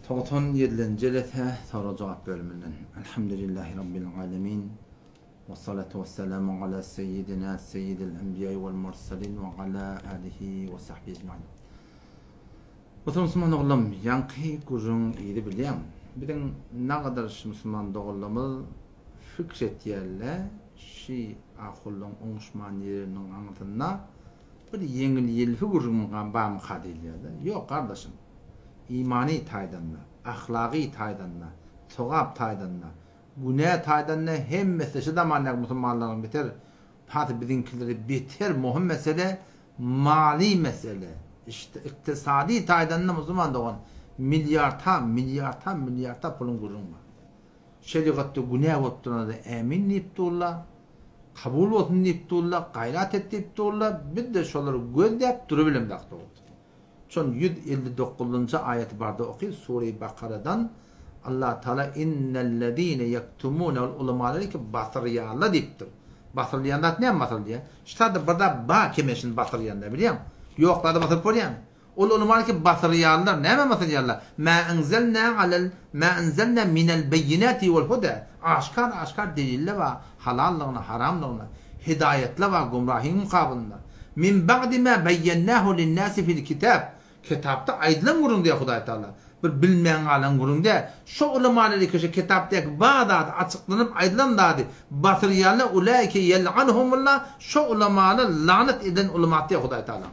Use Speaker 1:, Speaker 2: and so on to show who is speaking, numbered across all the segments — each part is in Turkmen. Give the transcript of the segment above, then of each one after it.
Speaker 1: 97-nji jelese sorag-jogap bölüminden. Elhamdülillahi Rabbil alemin. We salatu we selamu ala seyyidina seyyidil enbiýai wal mursalin we ala alihi we sahbihi ecmain. Musulman musulman ogullam, ýaňky gürrüň yzy bilýäň. Biziň nagadar şu musulman doganlarymyz fikr etýärler, şi ahullaň oňuşman ýeriniň aňyrsynda bir ýeňil-ýelpi gürrüň barmyka diýilýär-de. Ýok, gardaşym. Imany taýdan-da, ahlagy taýdan-da, sogap taýdan-da, günä taýdan-da hemmesi şu zamandaky musulmanlaryň beter, has biziňkileri beter möhüm mesele maly mesele. Işte ykdysady taýdan-da musulman dogan milliarda, milliarda, milliarda puluň gürrüňi bar. Şerigatda günä bolup duranda ämin diýip durlar, kabul bolsun diýip durlar, gaýrat et diýip durlar, biz-de şolary gözläp durubilemzok dogrusu. Şon 159-njy aýaty barda oky Sure-i Bakaradan Allah Taala innellezine ýektumune ol ulamalary ki basyrýarlar diýipdir. Basyrylýan zat näme basyrylýar? Şu zada bir zat bar kemeşini basyrýan-da bilýäňmi? Ýok zady basyryp bolýarmy? Ol ulamalar ki basyrýarlar. Näme basyrýarlar? Mä enzelnä alel mä enzelnä minel beýinäti wel huda. Aşkar aşkar deliller bar halallygyna haramlygyna. Hidaýatlar bar gumrahyň mukabylynda. Min ba'di mä beýýennähu linnäsi fil kitab. Kitapda aýdylan gürrüň diýýär Hudaý Tagala. Bir bilmän galan gürrüň däl. Şo ulamalar ki şo kitapdaky bar zady açyklanyp aýdylan zady basyrýarlar ulaike ýel'anhumullah şo ulamalar lanet edilen ulamat diýýär Hudaý Tagala.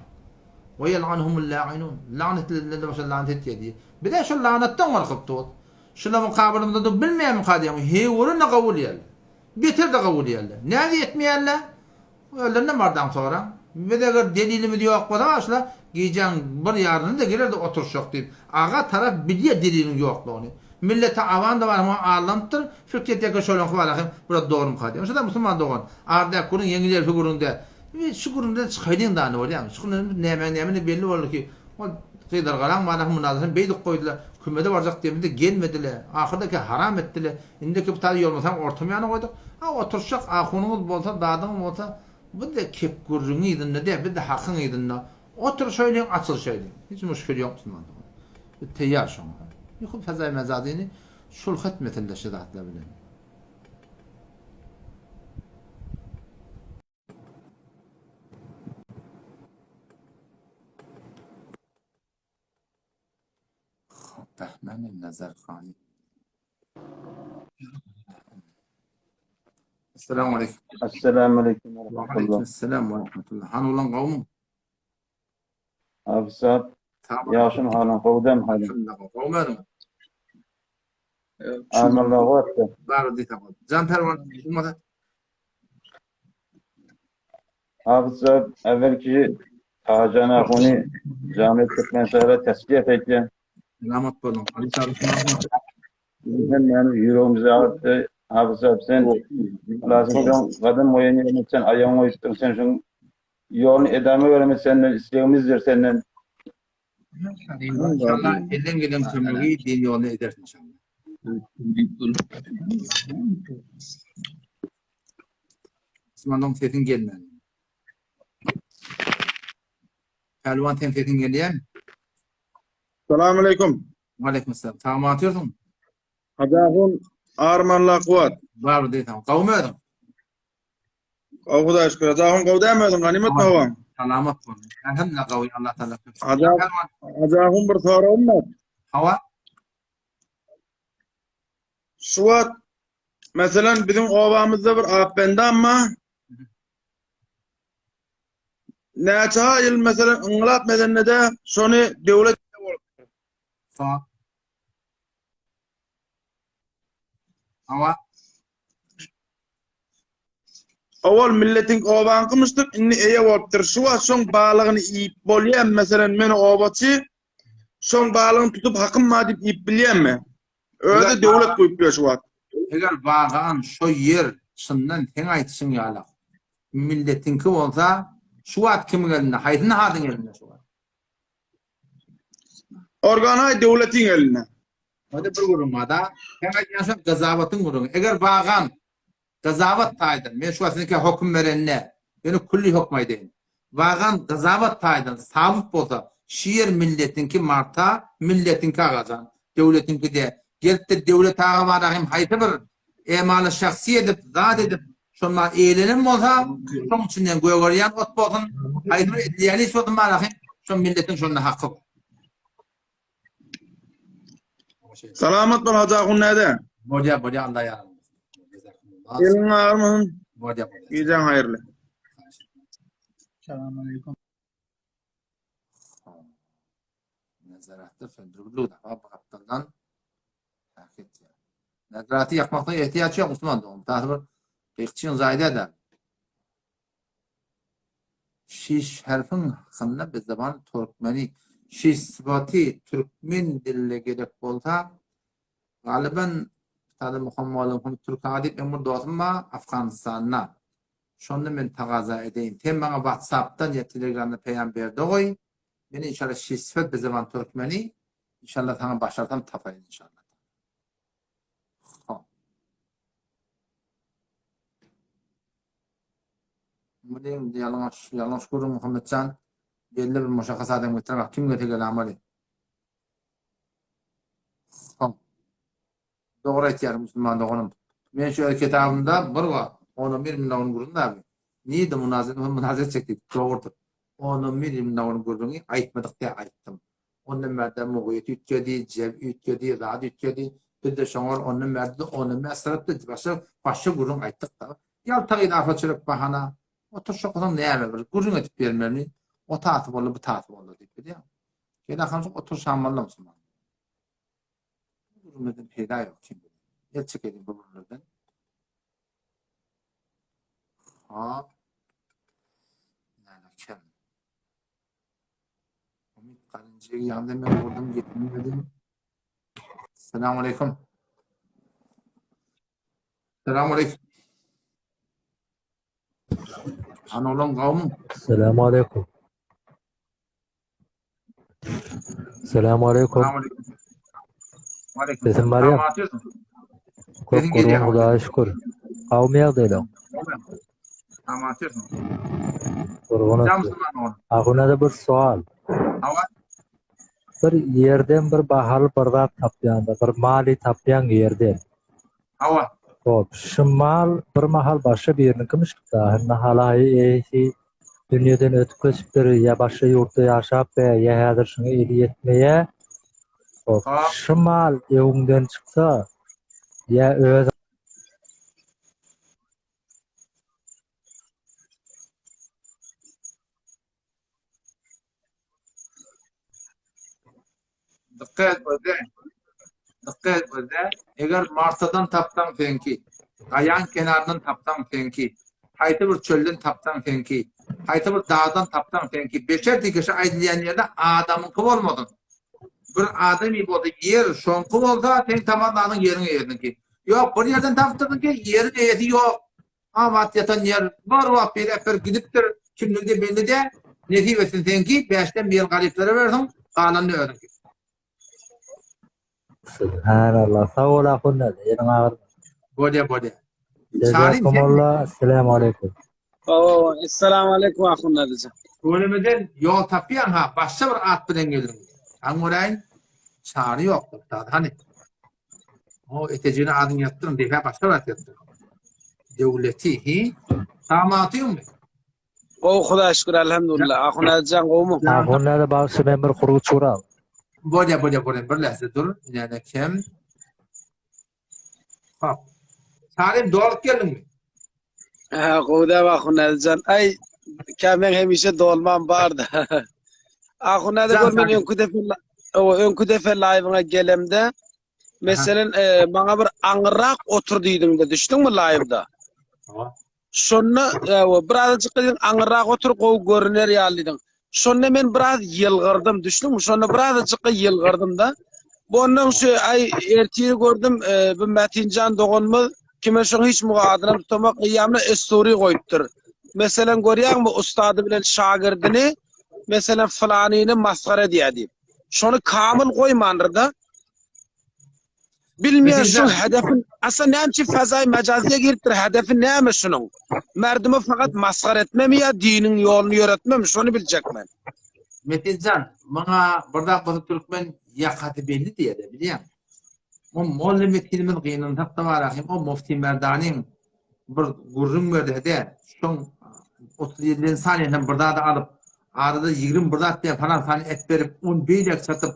Speaker 1: Ve ýel'anhumul la'inun. Lanet edilenlerden başga lanet etýär diýýär. Biz-ä şo lanatdan gorkup durus. Şular mukabylymyzda durup bilmeýärmika diýýän. Heýwürine gabul edýärler. Beter-de gabul edýärler. Nädip etmeýärler? Özlerinden bardaň soraň. Biz eger delilimiz ýok bolsa başla gijäň bir ýarynda-da geler-de oturyşjak diýip. Aga tarap bilýär deliliň ýoklugyny. Millete awan-da bar muňa aldanypdyr. Fikri etýärkä şolaňky bar ahym bular dogrumyka diýip. Şoda musulman dogan. Ardak gürrüň ýeňil-ýelpi gürrüň däl. Biz şu gürrüňden çykaýlyň dany bolýamy? Şu gürrüňden nämäň nämedigi belli boldy ki, ol gyzlar galaň bar ahym mundan beýdip goýdular. Kümede barjak diýemizde gelmediler. Ahyrda ki haram etdiler. Indiki bu taýda ýolmasaň orta miýana goýduk. A oturyşjak ahunyňyz bolsa, zadyňyz bolsa, biz-de kep gürrüňiň yzynda däl, biz-de hakyň yzynda. Oturyşaýlyň, açylyşaýlyň. Hiç muşkil ýok musulman dogan. Biz teýýar şoňa. Ýuhub fezaý mezazyny şulh etmesinler şu zatlar bilen. Behmen Nazarhani. Esselamu aleýkum.
Speaker 2: Esselamu aleýkum
Speaker 1: we rahmetullah. Esselam we rahmetullah. Han ulan gowmy?
Speaker 2: Afsat. Ýagşym halyň gowdam halyň.
Speaker 1: Gowmy özüň?
Speaker 2: Amanla gowatdy.
Speaker 1: Bar diýse. Jan perwan bolmasa.
Speaker 2: Hafyz äwelki Tajan ahuny Jamy Türkmensähra tesliýet aýtýan.
Speaker 1: Selamat boluň. Ali saglyk.
Speaker 2: Hemmämiz ýüregimizi agyrtdy. Hafyz sen lazym şoň gadam goýan ýerine sen aýagyňy goýupdyň sen şoň ýoluny edama bermek senden islegimizdir senden.
Speaker 1: Inşallah elden gelen kömegi din ýoluna ederis inşallah. Osmanyň sesiň gelmän. Pälwan sen sesiň gelýärmi?
Speaker 3: Salam aleýkum.
Speaker 1: Aleýkum salam. Sagmy otyrsyň?
Speaker 3: Hajahun Armanla kuwat.
Speaker 1: Bar diýseň. Gowmy özüň?
Speaker 3: Gowy Hudaý şükür. Hajahun gowy dämi özüň? Ganymat howaň?
Speaker 1: Salamat bol. Elhamdülillah gowy Allah taala.
Speaker 3: Hajahun bir soragym bar.
Speaker 1: Hawa.
Speaker 3: Şu wagt meselem biziň obamyzda bir apbendam bar. Näçe ýyl meselem yňlap medende şony döwlet bolupdyr.
Speaker 1: Sag. Hawa.
Speaker 3: Owal milletiň obaňkymyşdyk, indi eýe bolupdyr. Şu wagt şoň balygyny iýip bolýarmy? Meselem, men obaçy, şoň balygyny tutup hakym bar diýip iýip bilýärmi? Özi döwlet goýup ýör şu wagt.
Speaker 1: Eger bagan şo ýer çyndan seň aýtyşyň ýalak milletiňki bolsa şu wagt kimiň elinde haýsy nahadyň elinde şu wagt?
Speaker 3: Organaý döwletiň elinde.
Speaker 1: Onda bir gürrüň bar-da. Seň aýdýan şo gazawatyň gürrüňi. Eger bagan Gazawat taýdan, men şu wagt siziňkä höküm berende, ýöne külli höküm aýdaýyn. Wagan gazawat taýdan sabyt bolsa, şu ýer milletiňki Marta, milletiňki Agajan. döwletiňki de. Gelipdir Döwlet aga bara hem haýsy bir emaly şahsy edip, zat edip, şondan eýlenen bolsa, şoň içinden gögerýän ot bolsun, haýsy bir edilýän iş bolsun bara hem şo milletiň şonda haky bar.
Speaker 3: Salamat bol Hajy ahun näde?
Speaker 1: Bolýar, bolýar, Allah ýar bolsun.
Speaker 3: Eliň agyrmasyn.
Speaker 1: Bolýar, bolýar.
Speaker 3: Gijäň haýyrly.
Speaker 4: Salam aleýkum.
Speaker 1: Nezaratda söndürgülük defa bu gapdaldan hareket ya. Nezareti yakmakta ihtiyaç yok Müslüman doğum. Tabi bir gyýkçyň zaýda da. Şiş harfin hakynda biz zaman türkmeni şiş sıfaty türkmen dilinde gerek bolsa galiban Taly Muhammed Türk ağa diýip men bir dostum bar Afganistanda. Şonda men tagaza edeýin. Sen maňa WhatsAppdan ýa Telegramda peýam berde goý. Men inşallah şiş sıfat biz zaman türkmeni inşallah saňa başarsam tapaýyn inşallah. Hop. Muny ýalňyş, ýalňyş gürrüň Muhammetjan. Belli bir muşakkas adam getir bak kim gelse gelamaly. Hop. Dogry aýtýar musulman doganym. Men şu öz kitabymda bir wagt on bir million gürrüň abi. Nirde munazara munazara çekdik. Dogrudyr. On bir million gürrüňi aýtmadyk diýe aýtdym. Ondan bärde mugyt üýtgedi, jeb üýtgedi, zat üýtgedi. Biz-de şoňa ondan bärde-de ondan bäri syrypdy. Başga, başga gürrüň aýtdyk-da. Ýaltak idafa çörek bahana. Otur şokasaň näme bir gürrüň edip bermelimi? O tasy boldy, bu tasy boldy diýip bilýäň. Gel ahyryn şu otur şamalla musulman. Bu gürrüňlerden peýda ýok kim bilir. El çekeliň bu gürrüňlerden. Hop. Näme kem. Umyt Galyncı ýanynda men gördüm, ýetmedim. Selamun aleyküm. Selamun aleyküm. Han oglan gawmyň?
Speaker 5: Selamun aleyküm. Selamun aleyküm.
Speaker 1: Selamun aleyküm. Aleyküm.
Speaker 5: Sesim barýar. Köp
Speaker 1: Sesin gelýär.
Speaker 5: gurban Hudaýa şükür. Gawmy ýagdaýlaň?
Speaker 1: Tamam atýarsyň.
Speaker 5: Gurban
Speaker 1: Jam
Speaker 5: olsun.
Speaker 1: musulman oglan.
Speaker 5: Ahunada bir sual.
Speaker 1: Hawa.
Speaker 5: Bir ýerden bir bahaly bir zat tapýanda, bir maly tapýaň ýerden.
Speaker 1: Hawa.
Speaker 5: Hop, şu mal bir mahal başga biriniňkimişdi da, hemme halaýy eýesi dünýeden ötüp geçipdir, ýa başga ýurtda ýaşap be, ýa häzir şuňa eli ýetmeýä. Hop,
Speaker 1: Ha.
Speaker 5: şu mal öňüňden çyksa, ýa öz
Speaker 1: Dikkat et gözle. Dikkat et gözle. Eger Marsadan tapsaň seňki. Gaýaň kenaryndan tapsaň seňki. Haýsy bir çölden tapsaň seňki. Haýsy bir dagdan tapsaň seňki. Beşer dikişi aýdylýan ýerde adamyňky bolmasyn. Bir adamy bolsa ýer şoňky bolsa seň tapan zadyň ýeriň eýesiniňki. Ýok bir ýerden tapypdyrsyň ki ýeriň eýesi ýok. Abat ýatan ýer bar wagt bir äper gidipdir, kimligi belli däl. Nesip etsin seňki, bäşden birini garyplara bersiň, galanyny özüňki.
Speaker 5: Subhanallah. Sag bol ahun däde. Eliň agyrmasyn.
Speaker 1: Bolýa bolýa. Çaryň sen.
Speaker 5: Jazakumullah. Assalamu aleýkum.
Speaker 6: Hawa, essalamu aleýkum ahun dädejan.
Speaker 1: Tüwelemeden ýol tapýaň ha, başga bir at bilen geldiň. Aň göräýin. Çary ýokdur. Hany. O etejine adyny ýazdyryň, depe başga zat ýazdyryň. Döwleti, hi? Samatyňmy?
Speaker 6: Gowy Hudaýa şükür elhamdülillah. Ahun Ädijan gowumy?
Speaker 5: Ahun näde bagşy men bir huruç uram.
Speaker 1: Bolýa bolýa bolýa bir lähze dur. Ine kim? Hop. Salim dolup geldiňmi?
Speaker 6: Hä, gowy däl Ahun Ädijan. Aý, kä men hemişe dolmam bardy. Ahun Ädi
Speaker 1: Jan
Speaker 6: gör men
Speaker 1: Salim.
Speaker 6: öňki depe owa öňki depe live-yňa gelemde Meselen, e, maňa bir aňyrrak otur diýdiňde, düşdüňmi live-da? Şonda e, birazajyk diýdiň, aňyrrak otur, gowy görüner ýaly diýdiň. Şonda men biraz ýylgyrdym, düşdüňmi? Şonda birazajyk ýylgyrdym-da. Bu ondan şu aý ertir gördüm, e, bu Mätinjan doganymyz kime şoň hiç muga adyny tutamak eýýämle story goýupdyr. Meselen görýäňmi ustady bilen şagirdini, meselen fylanyny masgara edýär diýip. Şony kamyl goýmandyr-da. Bilmeýän şuň hedefi, asla näme üçin fazaý mejaziýa giripdir, hedefi näme şunuň? Merdimi fakat masgara etmemi ýa diniň ýoluny ýöretmemi, şony biljek men.
Speaker 1: Metinjan, maňa bir zat bolsa türkmen. ýakasy belli diýýär-de, bilýäňmi? O molla Metinimiz gynansak-da bar ahym, o Mufti Merdanyň bir gürrüň berdi-de, şoň 37-nji saniýasyndan bir zady alyp, arada 20 bir zat diýen falan sany et berip, ony beýläk çatyp,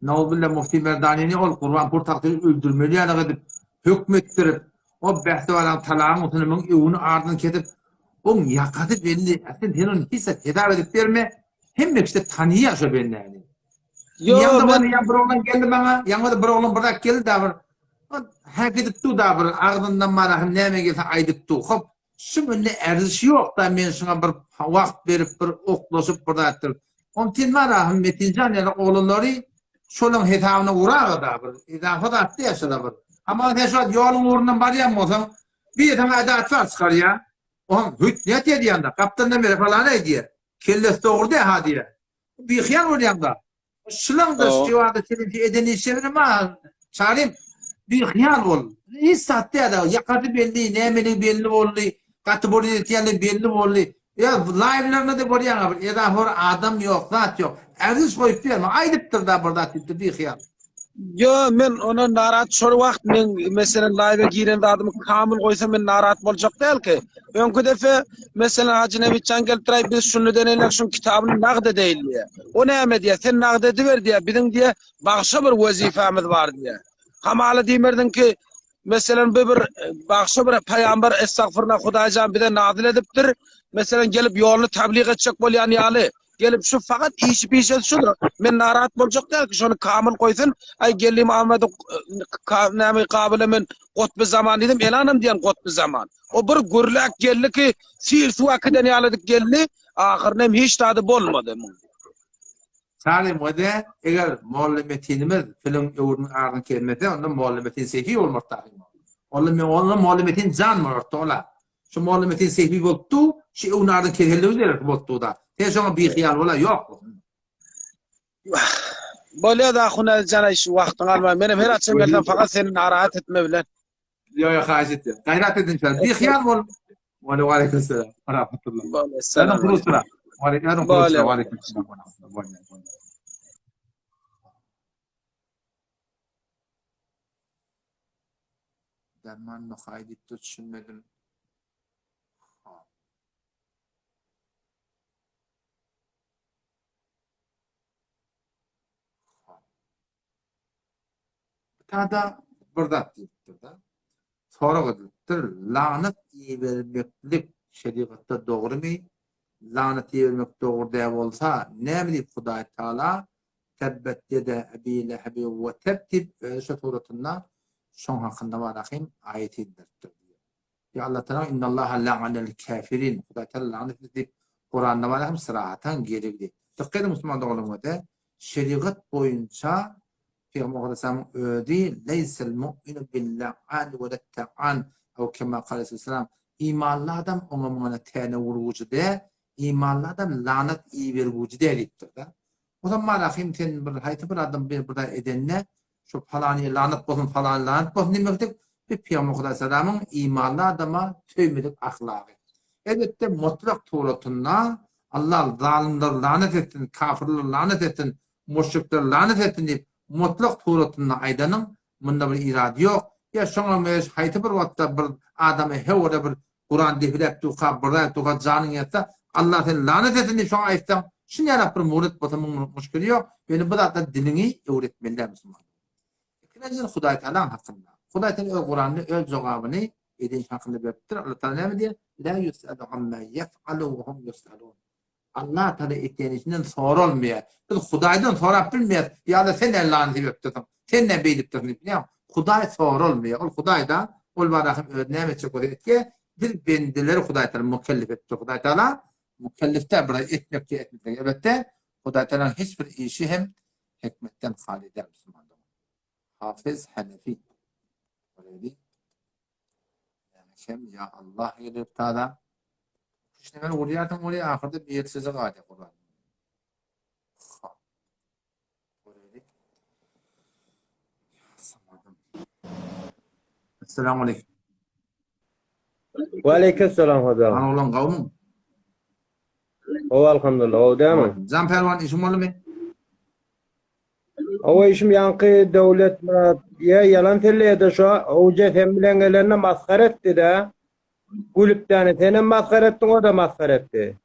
Speaker 1: nauzubilla Mufti Merdanyny ol Gurbanpur tagtyny öldürmeli ýaly edip, hökm etdirip, o Bähtewalaň talagyň üstüne müň öwüni ardyny kesip, oň ýakasy belli, sen sen ony hiç zat hesap edip berme, hemme kişi tanyýar şo bendäni.
Speaker 6: Ýo,
Speaker 1: Ýaňda
Speaker 6: men
Speaker 1: bir ýa bir oglan geldi maňa, ýaňda bir oglan bir zat geldi da bir häk edip dur da bir agzyndan mana hem näme gelse aýdyp dur. Hop, şu günde erziş ýok da men şuňa bir wagt berip bir oklaşyp bir zatdyr. On sen bar hem Metinjan ýaly oglanlary şolaň hesabyna uraga da bir izafa zat diýä şola bir. Amma sen şu ýoluň ugrundan barýan bolsaň, bir saňa adat var çykarýa. Oň hüt ne diýýän da, gapdaldan beri falan aýdýar. Kellesi dogry dä ha diýýär. Bihyal bolýaň-da. Şulaň-da şu jiwada seniňki eden işlerine ma çarym bihyal bol. Hiç zat däl-de, ýakasy belli, nämeligi belli boldy, gaty bol etýänligi belli boldy. Ýa laýwlarynda-da görýäň-ä bir edahor adam ýok, zat ýok. Ärziş goýup berme, aýdypdyr-da bir zat diýipdir, bihyal.
Speaker 6: Ýo, men ona narat şol wagt men meselem laýwa giren zadymy kamyl goýsa men narat boljak däl ki. Öňki defe meselem Hajy Nebitjan gelip duraý biz şuny deneýlik şuň kitabyny nagt edeýin diýe. O näme diýe sen nagt ediber diýe biziň diýe bagşa bir wezipemiz bar diýe. Hamala diýmerdiň ki meselem bu bir bagşa bir paýambar estagfurullah Hudaýjan bize nazyl edipdir. Meselem gelip ýoluny tablyg etjek bolýan ýaly. Gelip şu fakat işi pişesi şudur. Men narat boljak däl ki şony kamyl goýsun. Aý Geldi Muhammedi näme kabyle men gotby zaman diýdim. Elanam diýen gotby zaman. O bir gürläk geldi ki sil suw akiden ýaly edip geldi. Ahyrynda hem hiç zady bolmady.
Speaker 1: Salim wede eger Molla Metinimiz piliň öwrüniň aryny kesmese onda Molla Metin Seýfi bolmardy ahym. Onda men onda Molla Metin jan bolardy ola. Şu Molla Metin Seýfi bolupdy, şu öwnadyň keselligi zerarly bolupdy-da. Sen şoňa bihyýal bola, ýok.
Speaker 6: Bolýa-da Ahun Aziz jan şu wagtyňy almaýyn. Menem her haçan gelsem fakat seni narahat etme bilen.
Speaker 1: Ýok, ýok, haýyş etýän. Gaýrat ediň şol. Bihyýal bol. Wa aleýkum salam. Wa rahmetullah. Wa aleýkum salam. Wa aleýkum salam. Derman Nuhaý diýipdir düşünmedim. Hop. Hop. Tada bir zat diýipdir-de. Sorag edilipdir, Lanat ibermeklik şerigatda dogrymy? Lanat ibermek dogry däl bolsa, näme diýip Hudaý Taala Tebbet ýeda Ebi Lehebi we teb diýip özi şo suratynda şoň hakynda barahym aýat indiripdir diýýär. Ýa Allah Taala Innallaha la'anel kafirin Hudaý Taala lanet etdi diýip Kuranda barahym syrahatan geregli. Dykgat ediň musulman doganlarym şerigat boýunça Pygamber Aleyhisselamyň özi leýsel mu'minu bil-la'an we let-ta'an ew kema kale aleyhisselam imanly adam oňa muňa täne urgujy däl, imanly adam lanat ibergujy däl diýipdir-de. O zaman Malahym sen bir haýsy bir adam bir bir zat edende şu palany lanat bolsun palany lanat bolsun diýmeklik bir Pygamber Hudaýsalamyň imanly adama söýmedik ahlagy. Elbetde mutlak suratynda Allah zalymlary lanat etsin, kafirleri lanat etsin, müşrikleri lanat etsin diýip mutlak suratynda aýdanyň munda bir irady ýok. Ýa şoňa meňzeş haýsy bir wagtda bir adamy hewada bir Kuran depiläp durka, bir zat durka janyň ýatsa, Allah seni lanat etsin diýip şoňa aýtsaň, şunýalak bir muret bolsa muň muşkili ýok. Ýöne bu zatlar diliňi öwretmeli däl musulman. Ikinjiden Hudaý Tagalaň hakynda. Hudaý Tagala öz Kuranda öz jogabyny eden hakynda beripdir. Allah Tagala näme diýýär? La ýus'alu amma ýef'alu we hum ýus'alun. Allah Taala etýän işinden soralmaýar. Biz Hudaýdan sorap bilmeýäris. Ýa Allah sen näme lany sebäpdirsiň? Sen näme beýdipdirsiň diýip bilýäňmi? Hudaý soralmaýar. Ol Hudaýda, ol barada hem özi näme etjek bolsa etýär. Biz bendeleri Hudaý Taala mukellef etdi. Hudaý Taala mukellef däl bir etmek ýa etmezlik. Elbetde Hudaý Taalanyň hiç bir işi hem hikmetden haly däl musulman dogan. Hafyz Hanefi. Göreli. Hem ya Allah gelip tada. Şu näme urýarsyň bolýar ahyrda bir söze galýar Kur'an. Göreli. Assalamu aleyküm.
Speaker 4: Ve aleyküm selam hocam.
Speaker 1: Ana olan gawmyň?
Speaker 4: Gowy alhamdulillah, gowy dämi?
Speaker 1: Jan Pälwan işiň boldumy?
Speaker 4: Owa işim ýaňky Döwletmyrat ýa ýalan selleýede şo Howja sen bilen gelende masgara etdi-dä. Gülüp däne senem masgara etdiň o-da masgara etdi.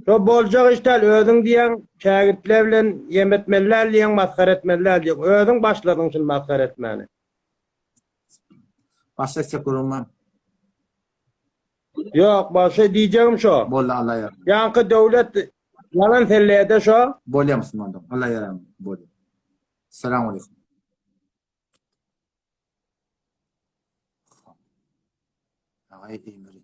Speaker 4: Şo boljak iş däl özüň diýýäň şägirtler bilen ýem etmeli däl diýýäň masgara etmeli däl diýýäň özüň başladyň şuny masgara etmäni.
Speaker 1: Başga etjek gürrüň bar.
Speaker 4: Ýok başga diýjegim şo.
Speaker 1: Boldy Alla ýar.
Speaker 4: Ýaňky Döwlet ýalan selleýede şo.
Speaker 1: Bolýa musulmanlar. Alla ýaram bolýa. Salam aleýkum. Agaý Emiri.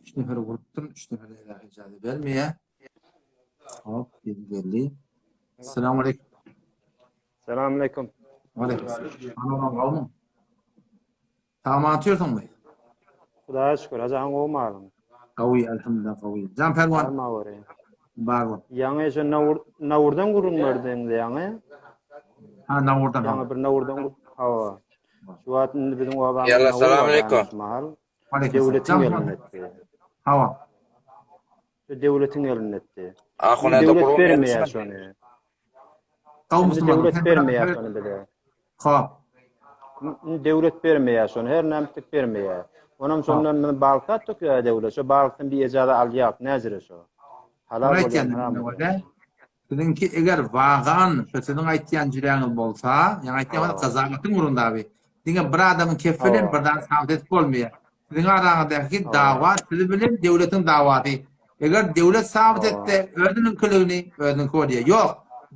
Speaker 1: Üç nefer urupdyr, üç nefer ýa icazet bermeýär. Hop, geldi. Assalamu aleýkum.
Speaker 7: Salam aleýkum.
Speaker 1: Aleýkum. Aman gawmy? Tamam atýarsyňmy?
Speaker 7: Hudaýa şükür, ajaň gowy malyň.
Speaker 1: Gawy, elhamdülillah gawy. Jan Perwan.
Speaker 7: Barma göre.
Speaker 1: Bar bol.
Speaker 7: Ýaňy şu Nawur Nawurdan gürrüň berdiňiz ýaňy.
Speaker 1: Ha, Nawurdan.
Speaker 7: Ýaňy bir Nawurdan hawa. Şu wagt indi biziň obamyzda
Speaker 2: Ýalla, salam aleýkum.
Speaker 7: Mahal. Döwletiň elinde etdi.
Speaker 1: Hawa.
Speaker 7: Şu döwletiň elinde etdi.
Speaker 2: Ahun ede
Speaker 7: Döwlet
Speaker 2: gurun
Speaker 7: bermeýär şony.
Speaker 1: Gawy
Speaker 7: Döwlet bermeýär şony bize.
Speaker 1: Hop.
Speaker 7: Döwlet bermeýär şony, her näme etdik bermeýär. Onam şondan men balyk satdyk ýa döwlet. Şo balykdan bir ejaza alýak, näjire şo. Halal bolýar, haram bolýar.
Speaker 1: Siziňki eger wagan, şo siziň aýtýan jüreňiz bolsa, ýaňy aýtýan bolsa gazagatyň urunda abi. Diňe bir adamyň kefi bilen bir zat sabyt edip bolmaýar. Siziň araňyzdaky dawa siz bilen döwletiň dawasy. Eger döwlet sabyt etse özüniňkiligini, özüniňki bolýar. Ýok,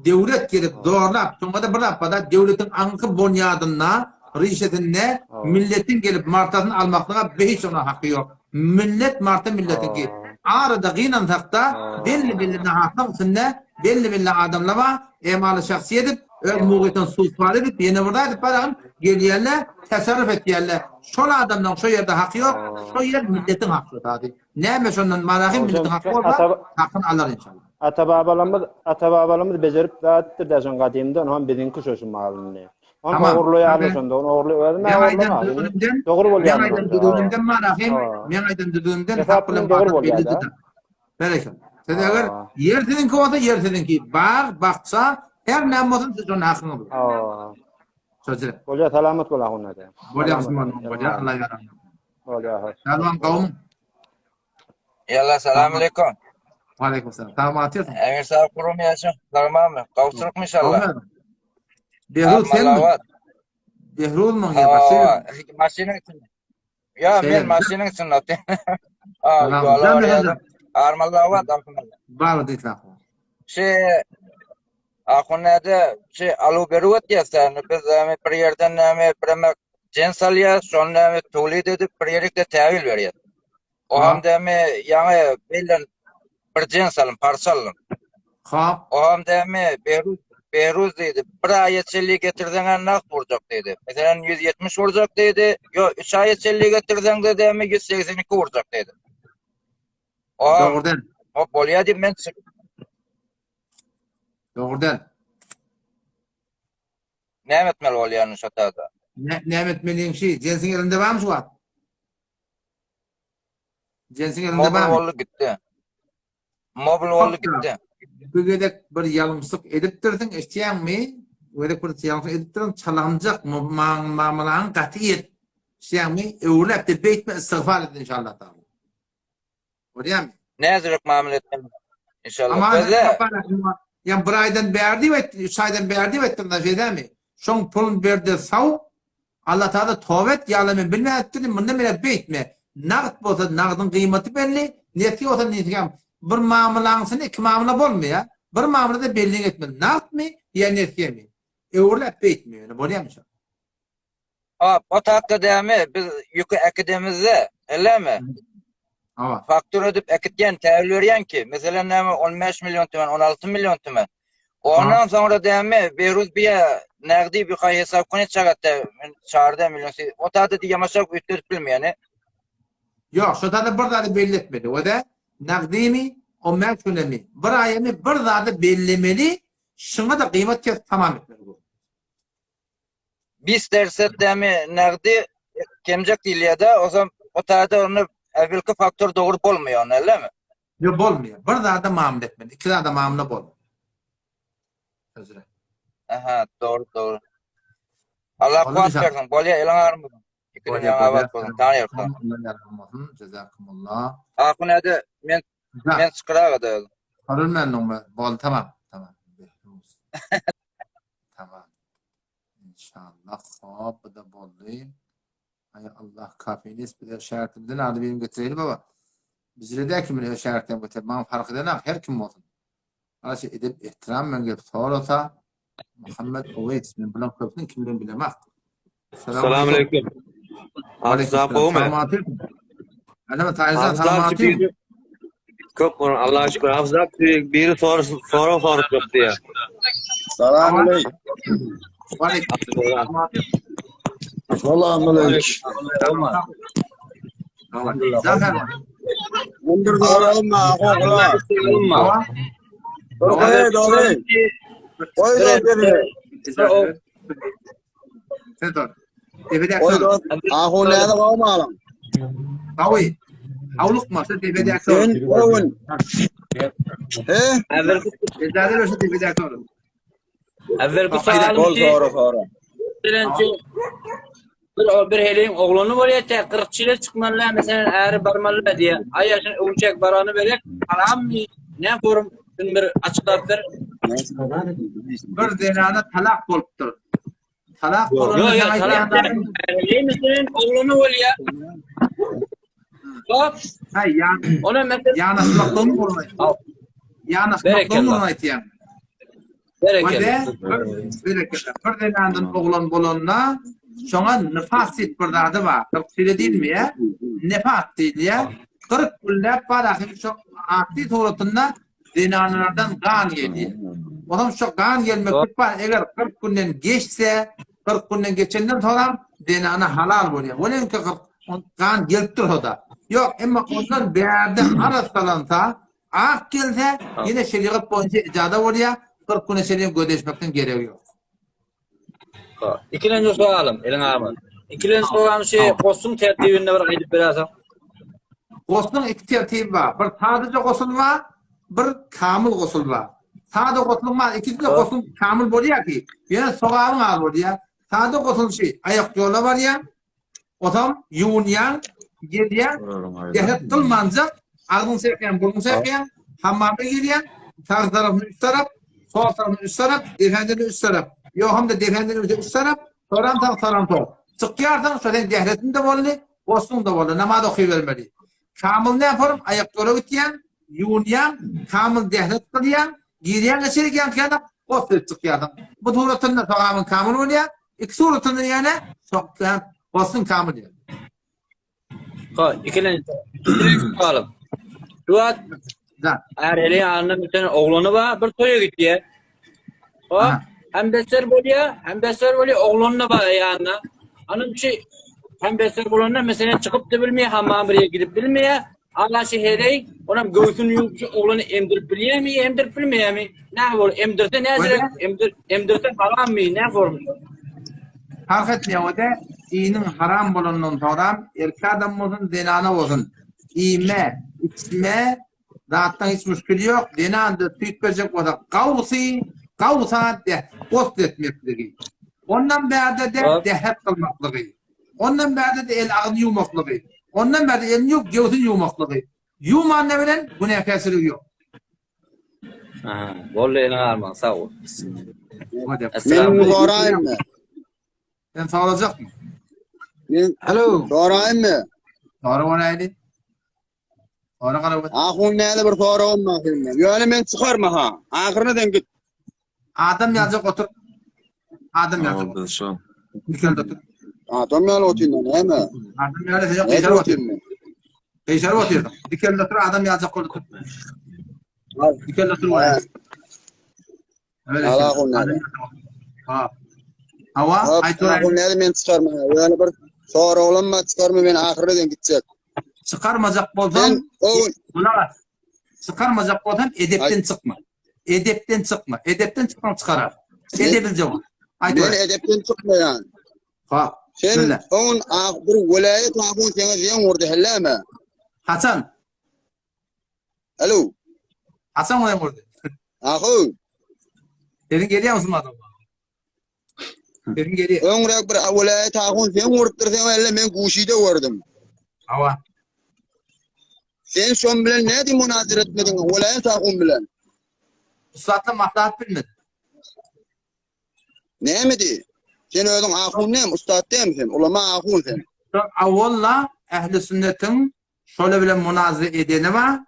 Speaker 1: döwlet gelip zorlap, soňra-da bir zat bar-da, döwletiň aňky bonýadynda, rişesinde milletiň gelip martasyny almaklyga hiç onuň haky ýok. Millet marta milletiňki. Arada gynansakda belli-belli nahatlyk içinde belli-belli adamlar bar, emaly şahsy edip, öz mugytyn suspal edip, ýene bir zat edip baragyn gelýärler, tasarruf etýärler. Şol adamlaryň şo ýerde haky ýok, şo ýer milletiň haky şo Näme şondan marahym milletiň haky bolsa, hakyny alar inşallah.
Speaker 7: Ata-babalarymyz, ata-babalarymyz bejerip zadypdyr da şoň gadymdan, hom biziňki şo şu mal indi. Ony ogurlaýarlar şonda, ony ogurly özüm ogurlama. Dogry bolýar.
Speaker 1: Men aýdan düzgünimden marahym, men aýdan düzgünimden hak bilen batyl bellidir. Berekella. Siz eger ýer siziňki bolsa, ýer siziňki. Bag, bakja, her näme bolsun siz şonuň hakyňyz bar. Şo
Speaker 7: Bolýar, salamat bol ahun ata.
Speaker 1: Bolýar, bolýar, Allah ýarar.
Speaker 7: Bolýar, hoş.
Speaker 1: Salam gowmy?
Speaker 2: Ýalla, salam aleýkum.
Speaker 1: Waleýkim salam. Salam atýarsyň.
Speaker 2: Emir sag gurum ýaşa. Sagmamy? Gowçulykmy inşallah?
Speaker 1: Behruz senmi? Behruz mu ýa başga?
Speaker 2: Maşynyň içinde. Ýa men maşynyň içinde otyryn. Aa, ýola barýardym. Armallawat alhamdulillah.
Speaker 1: Bar diýip.
Speaker 2: Şe Ahun näde şe aluw beruw etýäs biz bir ýerden näme biremek jens alýas, şony näme towlid edip bir ýerlikde täwil berýäs. O hem dämi ýaňy bellen bir jens alym, parça alym.
Speaker 1: Ha.
Speaker 2: O hem dämi Behruz, Behruz diýdi, bir aýa çenli getirseň nagt vurjak diýdi. Meselem 170 vurjak diýdi, ýo 3 aýa çenli getirseň de dämi 182 vurjak diýdi. O
Speaker 1: Dogrudan.
Speaker 2: Hop bolýar diýip men çyk.
Speaker 1: Dogrudan.
Speaker 2: Näme etmeli bolýar şu taýda?
Speaker 1: Ne, näme etmeliň şi? Jensiň elinde barmy şu wagt? Jensiň elinde
Speaker 2: Mobil
Speaker 1: barmy?
Speaker 2: boldy gitdi. Mobil boldy gitdi.
Speaker 1: Bu gezek bir ýalňyşlyk edipdirsiň, eşitýäňmi? Bu gezek bir ýalňyşlyk edipdirsiň, çalamjak mamalaň gaty et. Eşitýäňmi? Öwrüläp de beýtme, istigfar et inşallah taala. Görýäňmi?
Speaker 2: Näzirek mamla etmeli. İnşallah.
Speaker 1: Ama
Speaker 2: Gözle.
Speaker 1: Ýa bir aýdan bäri diýip aýtdy, üç aýdan bäri diýip aýtdym da şeýdämi? Şoň pulun berdi saw. Allah Taala toba et, ýa men bilmän etdim, mundan beýläk beýtme. Nagt bolsa nagdyň gyýmaty belli, nesýe bolsa nesýe. Bir mamlaňsyny iki mamla bolmaýar. Bir mamlada belli etmeli. Nagtmy ýa nesýemi? Öwrüläp beýtme ýöne bolýarmy şo?
Speaker 2: Hop, o takda dämi, biz ýüki äkidemizde, elemi?
Speaker 1: Hawa.
Speaker 2: Faktura edip äkitýän, täwil berýän ki, meselem näme 15 million tümen, 16 million tümen. Ondan soňra dämi, Behruz biýe nägdi bir haý hesap kone çagatda, çarda million, o tada diýemaşak üýtgedip bilmeýän.
Speaker 1: Ýok, şo tada bir zady belli etmeli. O da nagdymy, 15 günemi, bir aýamy bir zady bellemeli, şuňa da gyýmat kesip tamam etmeli.
Speaker 2: Bis derset dämi nagdy kemjek diýilýär-de, o zaman o taýda ony.
Speaker 8: Äwelki faktor dogry bolmaýar, nällemi?
Speaker 1: Ýok, bolmaýar. Bir zada mamla etmeli. Iki zada mamla bolmaýar. Özre.
Speaker 8: Aha, dogry, dogry. Allah kuwwat bersin. Bolýar, eliň agyrmasyn. Iki dünýäň abat bolsun. Tanýarka.
Speaker 1: Allah ýarmasyn. Jazakumullah.
Speaker 8: Ahun hadi men men çykyraga da özüm.
Speaker 1: Görülmändiňmi? Boldy, tamam. Tamam. Tamam. İnşallah. Hop, bu da boldy. Ay Allah kafinis bize şägirtimizden ady birini getireli baba. Bizire kimin öz şägirtlerini getir. Maňa fark edenak her kim bolsun. Araşy edep ehtiram bilen gelip sorasa Muhammed Oweýs men bulan köpüsini kimden bilemak.
Speaker 9: Salam aleyküm. Hafız gowmy?
Speaker 1: Alama taýza salam aleyküm.
Speaker 9: Köp bolan Allah'a şükür. Hafız biri sor sorag sorup diýär.
Speaker 2: Salam aleyküm. Salam aleyküm. Mundur soragym bar, ogla. Dogry, dogry. Goý dogry.
Speaker 1: Sen dur.
Speaker 2: Goý dogry. Ahun näde gowmalyň?
Speaker 1: Gawy. Awlukma, sen debedäki
Speaker 2: Sen gowy. He?
Speaker 1: Ezade şu debedäki oğlum.
Speaker 10: Evvelki sowalyň
Speaker 2: Bol sora sora.
Speaker 10: Birinji bir bir heliň oglany bolýar te 40 çile çykmaly meselem äri barmaly diýe. Aý ýaşyn öwçek barany berek harammy ne forum şunu bir açyklap ber.
Speaker 1: Bir zenana talak bolupdyr. Talak bolanda
Speaker 10: Ýok ýok talak däl. Meselem oglany bolýar. Hop.
Speaker 1: Ha ýa.
Speaker 10: Ona meselem
Speaker 1: ýanaşmaklygyň ugruna. Ýanaşmaklygyň ugruna aýtýan.
Speaker 10: Berekella.
Speaker 1: Berekella. Bir zenandan oglan bolanda şoňa nifas diýip bir zady bar. 40 şeýle diýilmeýär. Nifas diýilýär. 40 günläp bar ahyry şo atly suratynda zenanlardan gan gelýär. Onam şo gan gelmeklik bar. Eger 40 günden geçse, 40 günden geçenden soňam zenana halal bolýar. Welin ki 40 gan gelip dursa-da. Ýok, emma ondan bärde arassalansa, ak gelse, ýene şerigat boýunça ijaza bolýar. 40 güne çenli gözleşmekden geregi ýok.
Speaker 10: Ikilenji sowalym, eliň agyrmaz. Ikilenji sowalym şu gosuň tertibini bir aýdyp berersiň.
Speaker 1: Gosuň iki tertibi bar. Bir sadaja gosul bar, bir kamyl gosul bar. Sada gosulyň bar, ikisi de gosul kamyl bolýar ki, ýöne sogabyň az bolýar. Sada gosul şu aýak ýola barýar, Otam ýuwunýaň, gelýäň, jähet kylmanjak, agzyň çekýäň, burnuň çekýäň, hammama girýäň, sag tarapyny üç tarap, sol tarapyny üç tarap, defendini üç tarap. Ýok hem-de defendini üç tarap, soram sag, soram sol. Çykýarsyň, şo seň jähetiň-de boldy, gosluň-da boldy, namaz okybermeli. Kamyl näforum, aýaklara gitýäň, ýuwunýaň, kamyl jähet kylýaň, girýäň içerik ýaňky ýaly, gosl edip çykýarsyň. Bu suratynda sogabyň kamyl bolýar, Iki suratynda ýene sokdan bolsun kamyl diýen.
Speaker 10: Ha, ikilenji. Ikilenji sowalyň. Şu wagt
Speaker 1: Da.
Speaker 10: Äreli ýanynda bir tane oglany bar, bir toýa gitýär. Ha, hem besser bolýar, hem besser bolýar, oglany da bar ýanynda. Anam şu hem besser bolanda meselem çykyp da bilmeýär, hammam bir ýere gidip bilmeýär. Agaşy heleý, onam göwsüni ýuwup şu oglany emdirip bilýärmi, emdirip bilmeýärmi? Näme bol, emdirse näjirek, emdir, emdirse harammy, nä formy?
Speaker 1: Parh etmeýär o-da, diniň haram bolandan soňram erkek adam bolsun, zenana bolsun, iýme, içme zatdan hiç müşkili ýok, zenan-da süýt berjek bolsa gawsy, gawsa gosl etmekligi. Ondan bärde-de dähet kylmaklygy. Ondan bärde-de el agyz ýuwmaklygy. Ondan bärde elini ýuwup, göwsüni ýuwmaklygy. Ýuwmanda bilen günäkärçiligi ýok.
Speaker 10: Aha, boldy eliňe almaň, sag bol.
Speaker 2: Men soraýynmy?
Speaker 1: Sen sorajakmy?
Speaker 2: Men
Speaker 1: Alo.
Speaker 2: Soraýynmy?
Speaker 1: Sora bolaydy. Sora garaw.
Speaker 2: Ahun näde bir soragym bar senden. Ýöne men çykarma ha. Ahyryna sen git.
Speaker 1: Adam ýaljak otur. Adam ýaljak otur.
Speaker 9: Şo.
Speaker 1: Dikel otur.
Speaker 2: Adam ýaly otyryn näme?
Speaker 1: Adam ýaly sen
Speaker 2: Näde
Speaker 1: gyşaryp otur.
Speaker 2: otyryn men?
Speaker 1: Gyşaryp otyrdyň. Dikel otur adam ýaljak bolup otur. Dikel otur.
Speaker 2: Ha. Allah onları.
Speaker 1: Ha. Hawa, aýt
Speaker 2: Ahun näde men çykarma. Ýöne bir soraglanma çykarma men ahyryna den gitjek.
Speaker 1: Çykarmajak bolsaň,
Speaker 2: Sen o
Speaker 1: gulak as. Çykarmajak bolsaň edepden çykma. Edepden çykma. Edepden çyksaň çykarar. Edebil jogap. Aýt.
Speaker 2: Men edepden
Speaker 1: Haçan?
Speaker 11: Alo.
Speaker 1: Haçan oýun gurdy?
Speaker 11: Ahu.
Speaker 1: Senin gelýär musulman adam? Senin gelýär.
Speaker 11: Öňräk bir welaýat ahun sen gurupdyr sen elle men guşyda gördüm.
Speaker 1: Hawa.
Speaker 11: Sen şon bilen nädip munazara etmediň welaýat ahun bilen?
Speaker 1: Ussatla maslahat bilmedi.
Speaker 11: Näme diý? Sen özüň ahun näme, ussat dämi sen? Ulama ahun sen.
Speaker 1: Şol awwalla ähli sünnetiň şola bilen munazara edeni bar,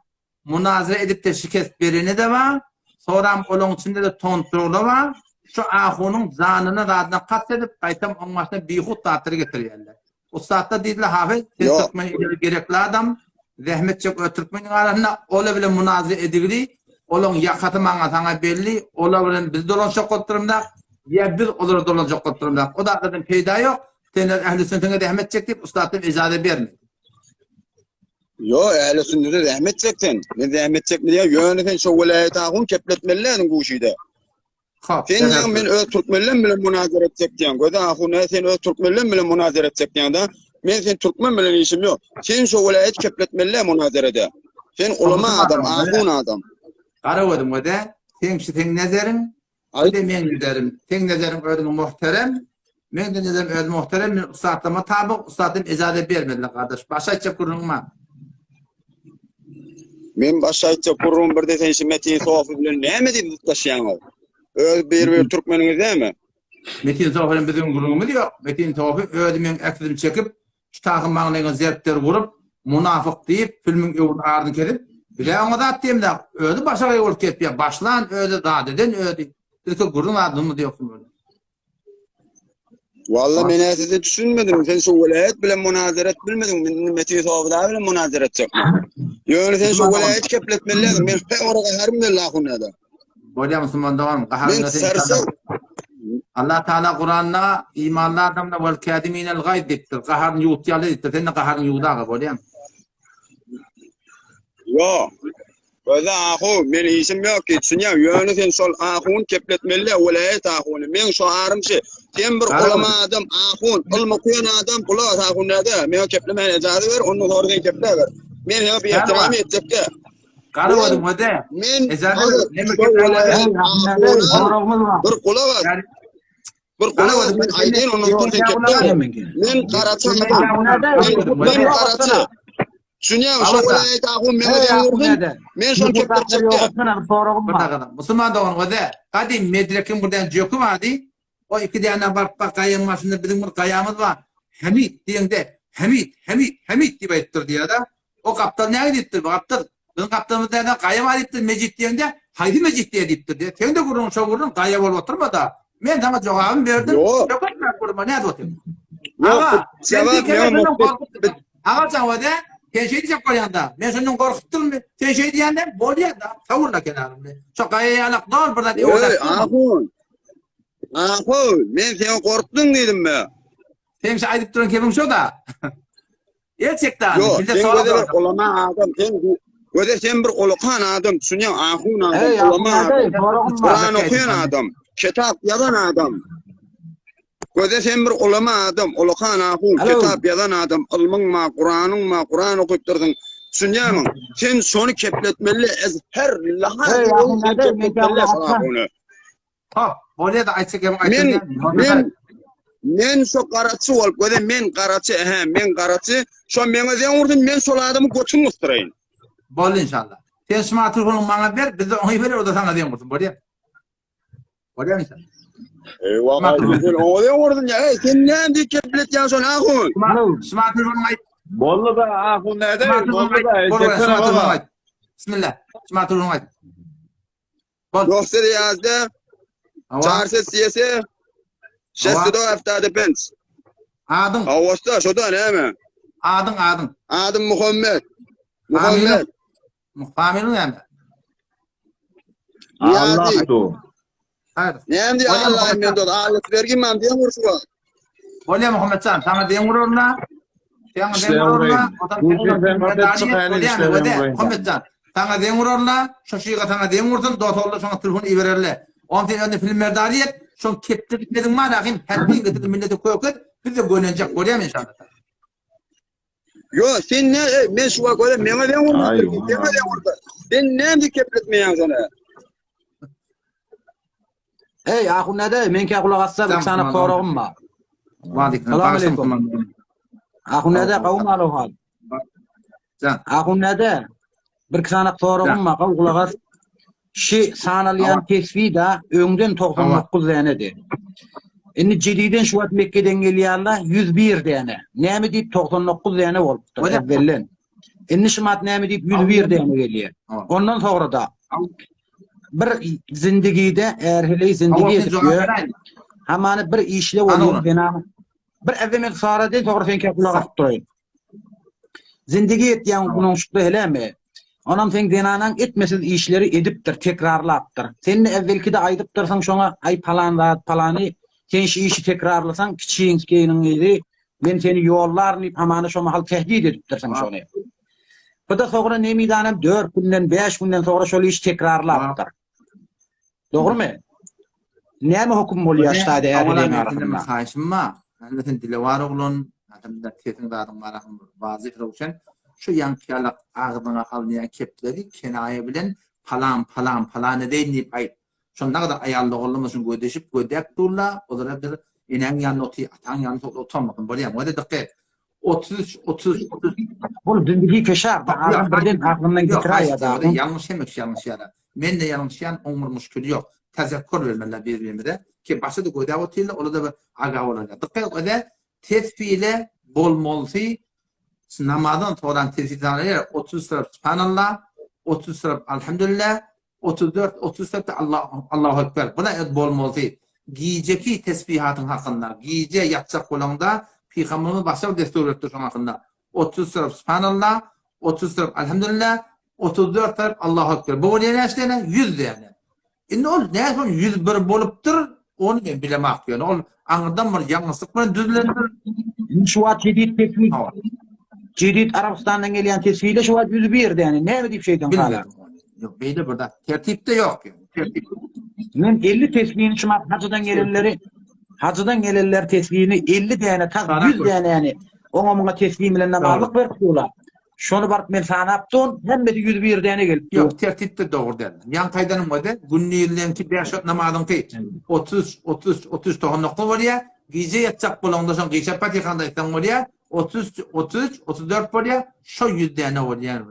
Speaker 1: munazara edip-de şikest bereni-de bar, soram olaň içinde-de tonturuglar bar, şu ahunyň janyna zadyna kast edip, gaýtam oň başyna bihut zatlary getirýärler. Ussatlar diýdiler, Hafyz, sen
Speaker 11: Ýok.
Speaker 1: türkmen ileri gerekli adam, zähmet çek öz türkmeniň arasynda, ola bilen munazara edigili, olaň ýakasy maňa saňa belli, olar bilen biz dolanşak bolup durumdak, ýa biz olara dolanjak bolup durumdak, o zatlardan peýda ýok, sen öz ähli sünnetiňe zähmet çek diýip, ussatlar ejaza bermedi.
Speaker 11: Ýo, ähli sünnete zähmet çek sen. Men zähmet çekme diýýän, ýöne sen şo welaýat ahun kepletmeli dädiň guşyda.
Speaker 1: Hop,
Speaker 11: Sen diýýäň men öz türkmenlem bilen munazara etjek diýýäň. Göze ahun hä sen öz türkmenlem bilen munazara etjek diýýäň-de. Men sen türkmen bilen işim ýok. Sen şo welaýat kepletmeli dä munazarada. Sen ulama adam, ahun adam.
Speaker 1: Gara gözüm göze, seň şu seň nezeriň,
Speaker 11: Aýt.
Speaker 1: Bu-da meň nezerim. Seň nezeriň özüňe muhterem, meň-de nezerim özüme muhterem. Men ussatlama tabyk, ussatym ejaza bermediler gardaş. Başga aýtjak gürrüňiň bar.
Speaker 11: Men başga aýtjak gürrüňim birde sen şu Metin Sofy bilen näme diýip zutlaşýaňyz? Öz bir-bir türkmeniňiz dämi?
Speaker 1: Metin Sofy bilen biziň gürrüňimiz ýok. Metin Sofy özi meň äkizimi çekip, Şu taýyn maňlaýyňa zerpler urup, munafyk diýip, filmiň öwrüni aryny kesip, biz-ä oňa zat diýemzok. Özi başagaý bolup gepýär. Başlan özi, zat eden özi. Bizde gürrüň adamymyz ýok şuň bilen.
Speaker 11: Walla men-ä size düşünmedim. Sen şu welaýat bilen munazara et bilmediň. Men indi Metin Sowda bilen munazara etjekmi? Ýöne sen şu welaýaty kepletmeli däldiň. Men he ora gaharym geldi ahunada.
Speaker 1: Bolýar musulman doganym,
Speaker 11: Men
Speaker 1: gaharyňa sen
Speaker 11: sarsar.
Speaker 1: Allah Taala Kuranda imanly adamlar wal kâziminel gaýz diýipdir. Gaharyny ýuwutýarlar diýipdir. Sen de gaharyňy ýuwut aga bolýarmy?
Speaker 11: Ýok. Göze ahu, men işim ýok ki, düşünýäň, ýöne sen şol ahun kepletmeli-dä, welaýat ahuny. Meň şo arym şi. Sen bir ulama adam, ahun, ylym okuýan adam, gulak as ahun näde? Meňe keplemäne ejaza ber, ondan soňra sen kepläber. Men saňa bir ehtiram etjek-dä.
Speaker 1: Gara boldum hode.
Speaker 11: Men bir gulak as. Bir gulak as men aýdaýyn ondan soň sen kepläber. Men garaçy adam. Men garaçy. Düşünýäňmi? Şo welaýat ahun meňe deň urdy. Men şony kepletjek däl.
Speaker 1: Bir dakika. Musulman dogan hode. Gadym medrekiň birden jöki bardy. O iki däne baryp bak gaýaň başynda biziň bir gaýamyz bar. Hemit diýeňde, Hemit, Hemit, Hemit diýip aýdypdyr diýýär-de. O gapdal näge diýipdir, bu gapdal. Biziň gapdalymyzda näme gaýa bar diýipdir, mejit diýeňde, haýsy mejit diýe diýipdir diýýär. Seň-de gürrüňiň şo gürrüň, gaýa bolup oturma-da. Men saňa jogabymy berdim.
Speaker 11: Ýok.
Speaker 1: Söketme gürrüňe, nädip otyr?
Speaker 11: Ýok,
Speaker 1: Aga, sen
Speaker 11: jogap
Speaker 1: diýken
Speaker 11: meňe
Speaker 1: şondan
Speaker 11: muhbet-
Speaker 1: gorkupdym. Aga jawada, sen şeý diýjek bolýaň-da. Men şondan gorkupdyrmy? Sen şeý diýende bolýar-da, sowurla kenaryny. Şo gaýa ýalak dol bir zat
Speaker 11: Eý, ahun. Ahun, men seni gorkduň diýdim be.
Speaker 1: Seň şu aýdyp duran kebiň şo-da. El çekdi adam.
Speaker 11: Ýok,
Speaker 1: Bizde
Speaker 11: sen
Speaker 1: sorag
Speaker 11: göze bir
Speaker 1: ýok.
Speaker 11: ulama adam, sen göze sen bir ulakan adam, düşünýäň, ahun adam,
Speaker 12: Eý,
Speaker 11: ulama
Speaker 12: ahun
Speaker 11: adam,
Speaker 12: adam, soragym bar.
Speaker 11: Kur'an okuýan adam, kitap ýazan adam. Göze sen bir ulama adam, ulakan ahun,
Speaker 12: Alo.
Speaker 11: kitap ýazan adam, ylmyň ma, Kur'anyň ma, Kur'an okyp dursuň. Düşünýäňmi? Sen şony kepletmeli, ez her laha
Speaker 12: Eý, ahun
Speaker 11: sen
Speaker 12: adam, men
Speaker 11: kepletmeli
Speaker 12: saňa
Speaker 11: şol ahuny.
Speaker 1: Hop, bolýa-da aýtjak gepim
Speaker 11: Men
Speaker 1: aýtdym.
Speaker 11: men men şo garaçy bolup göze men garaçy ähä men garaçy şo meňe zeň ursun men şol adamy götüni gysdyraýyn.
Speaker 1: Boldy inşallah. Sen şu telefonyňy maňa ber, biz-de oňa berer, o-da saňa zeň ursun, bolýa. Bolýa inşallah.
Speaker 11: Eýwa sen oňa zeň ursun ýa eý sen näme diýip kepletýäň şony ahun.
Speaker 1: Şu telefonyňy aýt.
Speaker 2: Boldy da ahun näde? Boldy da.
Speaker 1: Şu telefonyňy aýt. Bismillah. Şu telefonyňy aýt. Bol.
Speaker 11: Dostlar ýazda. Çarse siyese. Şesto haftada pens.
Speaker 1: Adyň?
Speaker 11: Awasta şoda näme?
Speaker 1: Adyň adyň.
Speaker 11: Adym Muhammed. Muhammed.
Speaker 1: Familiň näme?
Speaker 11: Allah
Speaker 2: du.
Speaker 1: Hayır.
Speaker 11: Näme diýýär Allah men dost Allah bergin man diýen urşy bar.
Speaker 1: Bolýa Muhammetjan, saňa deň urarlar. Saňa deň urarlar. Muhammetjan, saňa deň urarlar. Şu şyga saňa deň ursun, dost ogly şoňa telefon ibererler. On sen önde film merdari et, şoň kepde gitmediň bar ahim, hätdiň getirdi millete köket, biz de gönenjek bolýar inşallah.
Speaker 11: Yo sen ne ey, men şu wagt göre meňe deň urmapdyr. Meňe deň urdy. Sen näme diýip kepletmeýäň şony?
Speaker 12: Ey ahun näde? Meňkä gulak assa bir sany soragym bar.
Speaker 1: Salam
Speaker 12: aleýkum. Ahun näde? Gawum aloha.
Speaker 1: Jan.
Speaker 12: Ahun näde? Bir sany soragym bar. Gaw gulak as. Şi sanalýan tesbi da öňden 99 dänedi. Indi jediden şu wagt Mekgeden gelýärler 101 däne. Näme diýip 99 däne bolupdyr evvellen. Indi şu mat näme diýip 101 däne gelýär. Ondan soňra da bir zindigide är heleý zindigi edip ýör. Hamany bir işle bolýar zenan. Bir evvel men sara deýin soňra seňkä gulak asyp duraýyn. Zindigi etýäň bunuňşukda helemi? Onam seň zenanaň etmesiz işleri edipdir, tekrarlapdyr. Sen-de äwwelkide aýdypdyrsyň şoňa, aý palan zat palany, sen şu işi tekrarlasaň kiçiňskeýniň gyzy, men seni ýollaryn diýip hamana şo mahal tehdit edipdirsiň şony. Bu-da soňra nemidanam dört günden, bäş günden soňra şol işi tekrarlapdyr. Dogrumy? Näme höküm bolýar ştaýda är
Speaker 1: Awala
Speaker 12: heleýiň
Speaker 1: men senden bir
Speaker 12: arasynda?
Speaker 1: haýyşym bar. Indi sen dilewar oglan, adamda sesiň zadyň bar ahym wazyh röwşen. Şu ýaňky ýalak agzyňa alynýan kepleri kenaýa bilen palan palan palan edeýin diýip aýt. Şonda gadar aýal doganlarymyz üçin gödeşip gödäp durla, olara bir enäň ýanynda otyr, ataň ýanynda otyr utanmasyn bolýamy? Göze dykgat et. 33 33 33
Speaker 12: Bol zindigi keşar da adam birden aklyndan
Speaker 1: Ýok,
Speaker 12: getiräýýär da.
Speaker 1: haýsy ýalňyş hemişe ýalňyşýar. Men-de ýalňyşýan, oň bir muşkili ýok. Tezekkur bermeliler bir-birimize. Ki başa-da gözäp otyrlar, olar-da bir agah bolarlar. Dykgat et, öze tesbile bolmalysy namazdan soran tesbih sanalýar, 33 tarap Subhanallah, 33 tarap Alhamdulillah, 34, 34 de Allah, Allahu Ekber. Buna et bolmalysy. Gijeki tesbihatyň hakynda, gije ýatjak bolaňda Pygamberimiz başga bir destur beripdir şoň hakynda. 33 tarap Subhanallah, 33 tarap Alhamdulillah, 34 tarap Allahu Ekber. Bu bolýar näçe däne? 100 däne. Indi ol näçe ol 101 bolupdyr, ony men bilemok ýöne ol aňyrdan bir ýalňyşlyk bilen düzülendir.
Speaker 12: Indi şu wagt jedid tesbih Jedid Arabystandan gelýän tesbihde şu wagt 101 däne. Näme diýip şeýden galar?
Speaker 1: Bilmedim ony. Ýok, beýle bir zat. Tertipde ýok ýöne. Tertip.
Speaker 12: Men 50 tesbihini şu wagt hajydan gelenleri hajydan gelenler tesbihini 50 däne tas 100 dänäni oňa muňa tesbih bilen namazlyk berip durlar. Şony baryp men sanap durun, hemmesi 101 däne gelip dur.
Speaker 1: Ýok, tertipde dogry däl. Ýaňky aýdanym boldy, gündizleňki bäş wagt namazyňky 33, 33, 33 99 bolýar. Gije ýatjak bolaňda şoň gije patihany aýtsaň bolýar. 33, 33, 34 bolýar. Şo 100 däne bolýar.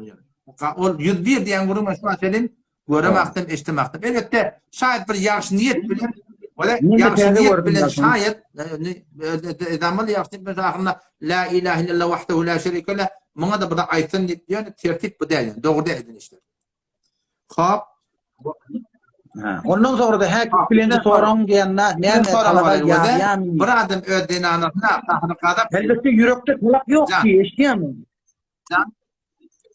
Speaker 1: Ol 101 diýen gürrüň men şu wagt welin Göremakdym, eşdemakdym. Elbetde, şaýat bir ýagşy niýet bilen, wala ýagşy niýet bilen şaýat, edamaly ýagşy niýet bilen ahyrynda la ilahe illallah wahdehu la şerike leh, muňa da bir aýtsyn diýip, ýöne tertip bu däl, ýöne dogry däl eden işler. Hop.
Speaker 12: Ha, ondan sonra da häk bilen soraň diýende näme talaba ýazýarmy?
Speaker 1: Bir adam öz zenanasyna gahyr gazap.
Speaker 12: Elbetde ýürekde talap ýok ki, eşitýärmi?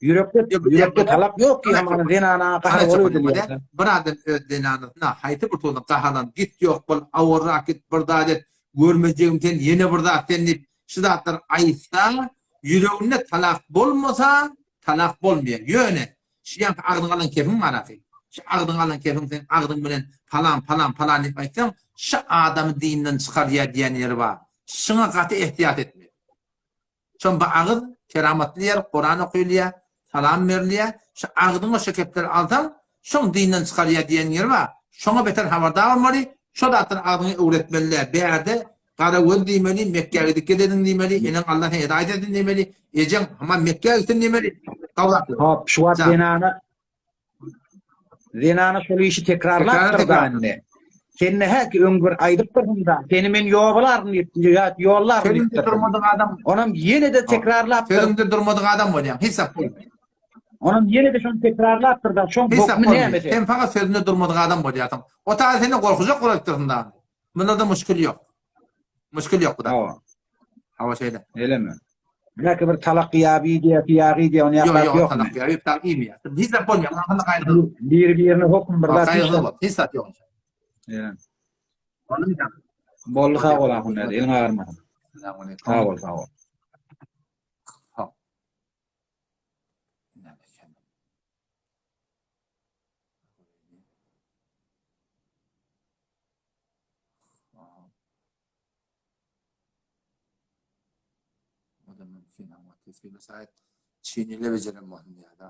Speaker 12: Ýürekde ýürekde talap ýok ki, hamana zenana gahar bolup edilýär.
Speaker 1: Bir adam öz zenanasyna haýsy bir tozdan gaharlanyp git ýok bol, awurrak git, bir zat et, görmejegim sen, ýene bir zat sen diýip, şu zatlary aýtsa, ýüreginde talak bolmasa, talak bolmaýar. Ýöne şu ýaňky agzyňa alan kefiň bar ahy. Şu agzyňa alan kefiň sen agzyň bilen palan, palan, palan diýip aýtsaň, şu adamy dinden çykarýar diýen ýeri bar. Şuňa gaty ehtiýat etmeli. Şon bu agyz keramatly ýer, Kuran okylýar, salam berilýär. Şu agzyňa şo kepleri alsaň, şoň dinden çykarýar diýen ýeri bar. Şoňa beter habardar bolmaly, şo zatdan agzyňy öwretmeli-dä. Bärde gara göz diýmeli, Mekgä gidip gelediň diýmeli, eneň Allah seni hedaýat etsin diýmeli, ejeň hamam Mekgä gitsin diýmeli.
Speaker 12: Hop, şu wagt zenana Zenana şol işi tekrarlapdyr da indi. Sen nähä ki öň bir aýdypdyrsyň da, seni men ýogalaryn diýip, ýa ýollaryn
Speaker 1: Sözüňde
Speaker 12: diýipdir.
Speaker 1: durmadyk adam.
Speaker 12: Onam ýene-de tekrarlapdyr.
Speaker 1: Sözüňde durmadyk adam bolýaň. Hesap bolmaýar.
Speaker 12: Onam ýene-de şony tekrarlapdyr da, şoň
Speaker 1: Hesap
Speaker 12: hokmy
Speaker 1: bolmaýar.
Speaker 12: näme sen?
Speaker 1: Sen fakat sözünde durmadyk adam bolýarsyň. O taýda senden gorkujak bolupdyrsyň da. Munda-da muşkil ýok. Muşkil ýok bu da.
Speaker 12: Hawa.
Speaker 1: Hawa şeýle.
Speaker 12: Eleme. Belki bir talak ýaby diýe, ýagy diýe, ony
Speaker 1: Ýok,
Speaker 12: ýaklap
Speaker 1: ýok,
Speaker 12: ýok.
Speaker 1: talak ýaby talak iýmeýär. Hiç zat bolmaýar. Munuň gaýry.
Speaker 12: Biri birine hokum bir zat.
Speaker 1: Gaýry bol. Hiç zat ýok.
Speaker 12: Ýa. Boldy sag bol ahun eliň agyrmasyn. Sag bol, sag bol.
Speaker 1: Odamdan. mümkin. Ama tesbihini şaýat çinile beceren bolsun diýýär-de.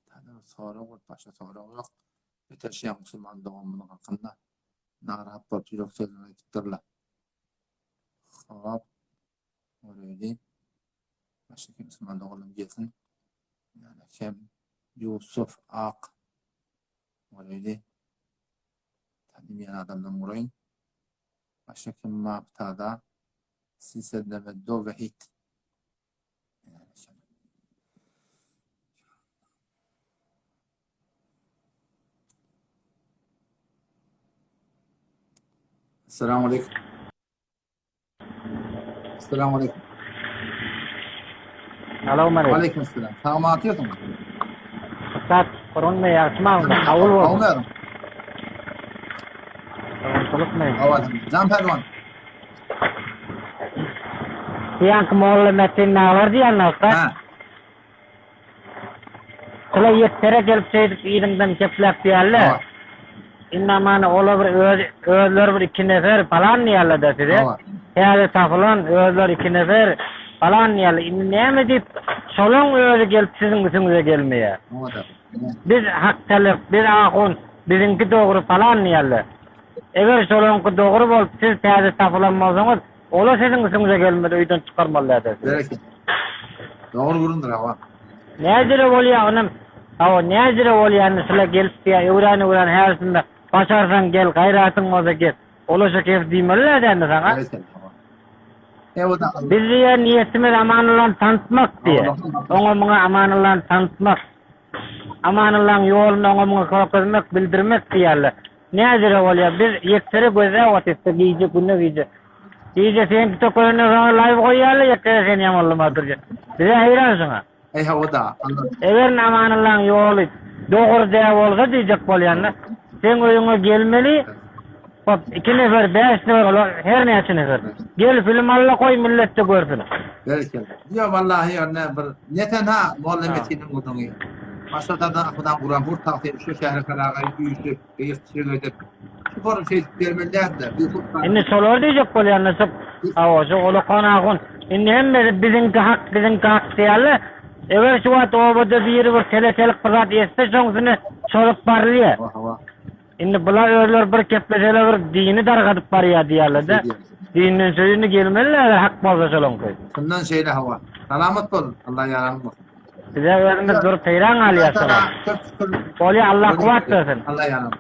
Speaker 1: Tane sorag bolup başga sorag ýok. Beter şeýan musulman doganymyzyň hakynda narahat bolup ýürek sözlerini aýdypdyrlar. Hop. Göreli. Başga kim musulman doganlarym gelsin. Yani kim? Yusuf Ak. Göreli. Tanımayan adamdan vurayım. Başka kim var bu tada? Sisedleme do ve hit. Esselamu aleyküm. Esselamu aleyküm.
Speaker 13: Salam aleyküm.
Speaker 1: Aleyküm selam. Sag mı atıyorsun?
Speaker 13: Ussat, Kur'an mı ýagşy mı? Kabul bolsun.
Speaker 1: Sag
Speaker 13: Salamçylyk mı?
Speaker 1: Awaz. Jan Pälwan.
Speaker 13: Diýanki Molla Metin näme bar diýen ussat?
Speaker 1: Ha.
Speaker 13: Kula ýeksere gelip şeýdip yzyňdan kepläp diýerler.
Speaker 1: Hawa.
Speaker 13: Indi amany ola bir öz özleri bir iki nefer palan diýerler-de size.
Speaker 1: Hawa.
Speaker 13: Täze tapylan özleri iki nefer palan diýerler. Indi näme diýip şolaň özi gelip siziň üstüňize gelmeýär.
Speaker 1: Hawa-da.
Speaker 13: Biz hak talap, biz ahun, biziňki dogry palan diýerler. Eger şolaňky dogry bolup siz täze tapylan bolsaňyz, Ola siziň üstüňize gelmeli öýden çykarmaly däde sizi.
Speaker 1: Bereket. Dogry gürrüňdir hawa.
Speaker 13: Näjire bolýa onem hawa näjire bolýa indi şula gelip diýä öwran öwran hälisinde başarsaň gel gaýratyň bolsa gel ola şo kef diýmeli däde indi saňa.
Speaker 1: Berekella hawa. Ewa da
Speaker 13: Biz diýä niýetimiz Amanullany tanytmak diýä. Oňa muňa Amanullany tanytmak. Amanullaň ýoluny oňa muňa görkezmek bildirmek diýýärler. Näjire bolýa biz ýeksere gözläp otyrys gije günde gije. Gije seňki tökölenden soňra live goýýarlar ýeksere seni ýamanlama durýar. Bize haýran şuňa.
Speaker 1: Eý hawa-da Allah.
Speaker 13: Eger Amanullaň ýoly dogry dä bolsa diýjek bolýanda seň öýüňe gelmeli hop iki nefer bäş nefer olar her näçe nefer. Gel film alla goý milletde görsün.
Speaker 1: Berekella. Ýo wallahi ýöne bir ne tenha Molla Metiniň gürrüňi. Başga-da Hudan Kuran hur tagsyr şu şähre karaga üýşüp Gyýyk-çyg edip, şu forum şeýdip bermeli däldi.
Speaker 13: Indi şolar diýjek bolýan şu hawa şu Ulakan ahun indi hemmesi biziňki hak biziňki hak diýýärler. Eger şu wagt obada biri bir telekelik bir zat etse şoň üstüne çozup barylýar.
Speaker 1: Hawa hawa.
Speaker 13: Indi bular özleri bir kepleseler bir dini dargadyp barýar diýýärler-de. Dinden söz indi gelmeli hak bolsa şolaňky.
Speaker 1: Şundan şeýle hawa. Salamat bol. Allah ýaranyň bolsun.
Speaker 13: Bize özümiz durup heýran galýas şoňa. Bolýa Allah kuwwat bersin.
Speaker 1: Allah ýaranyň.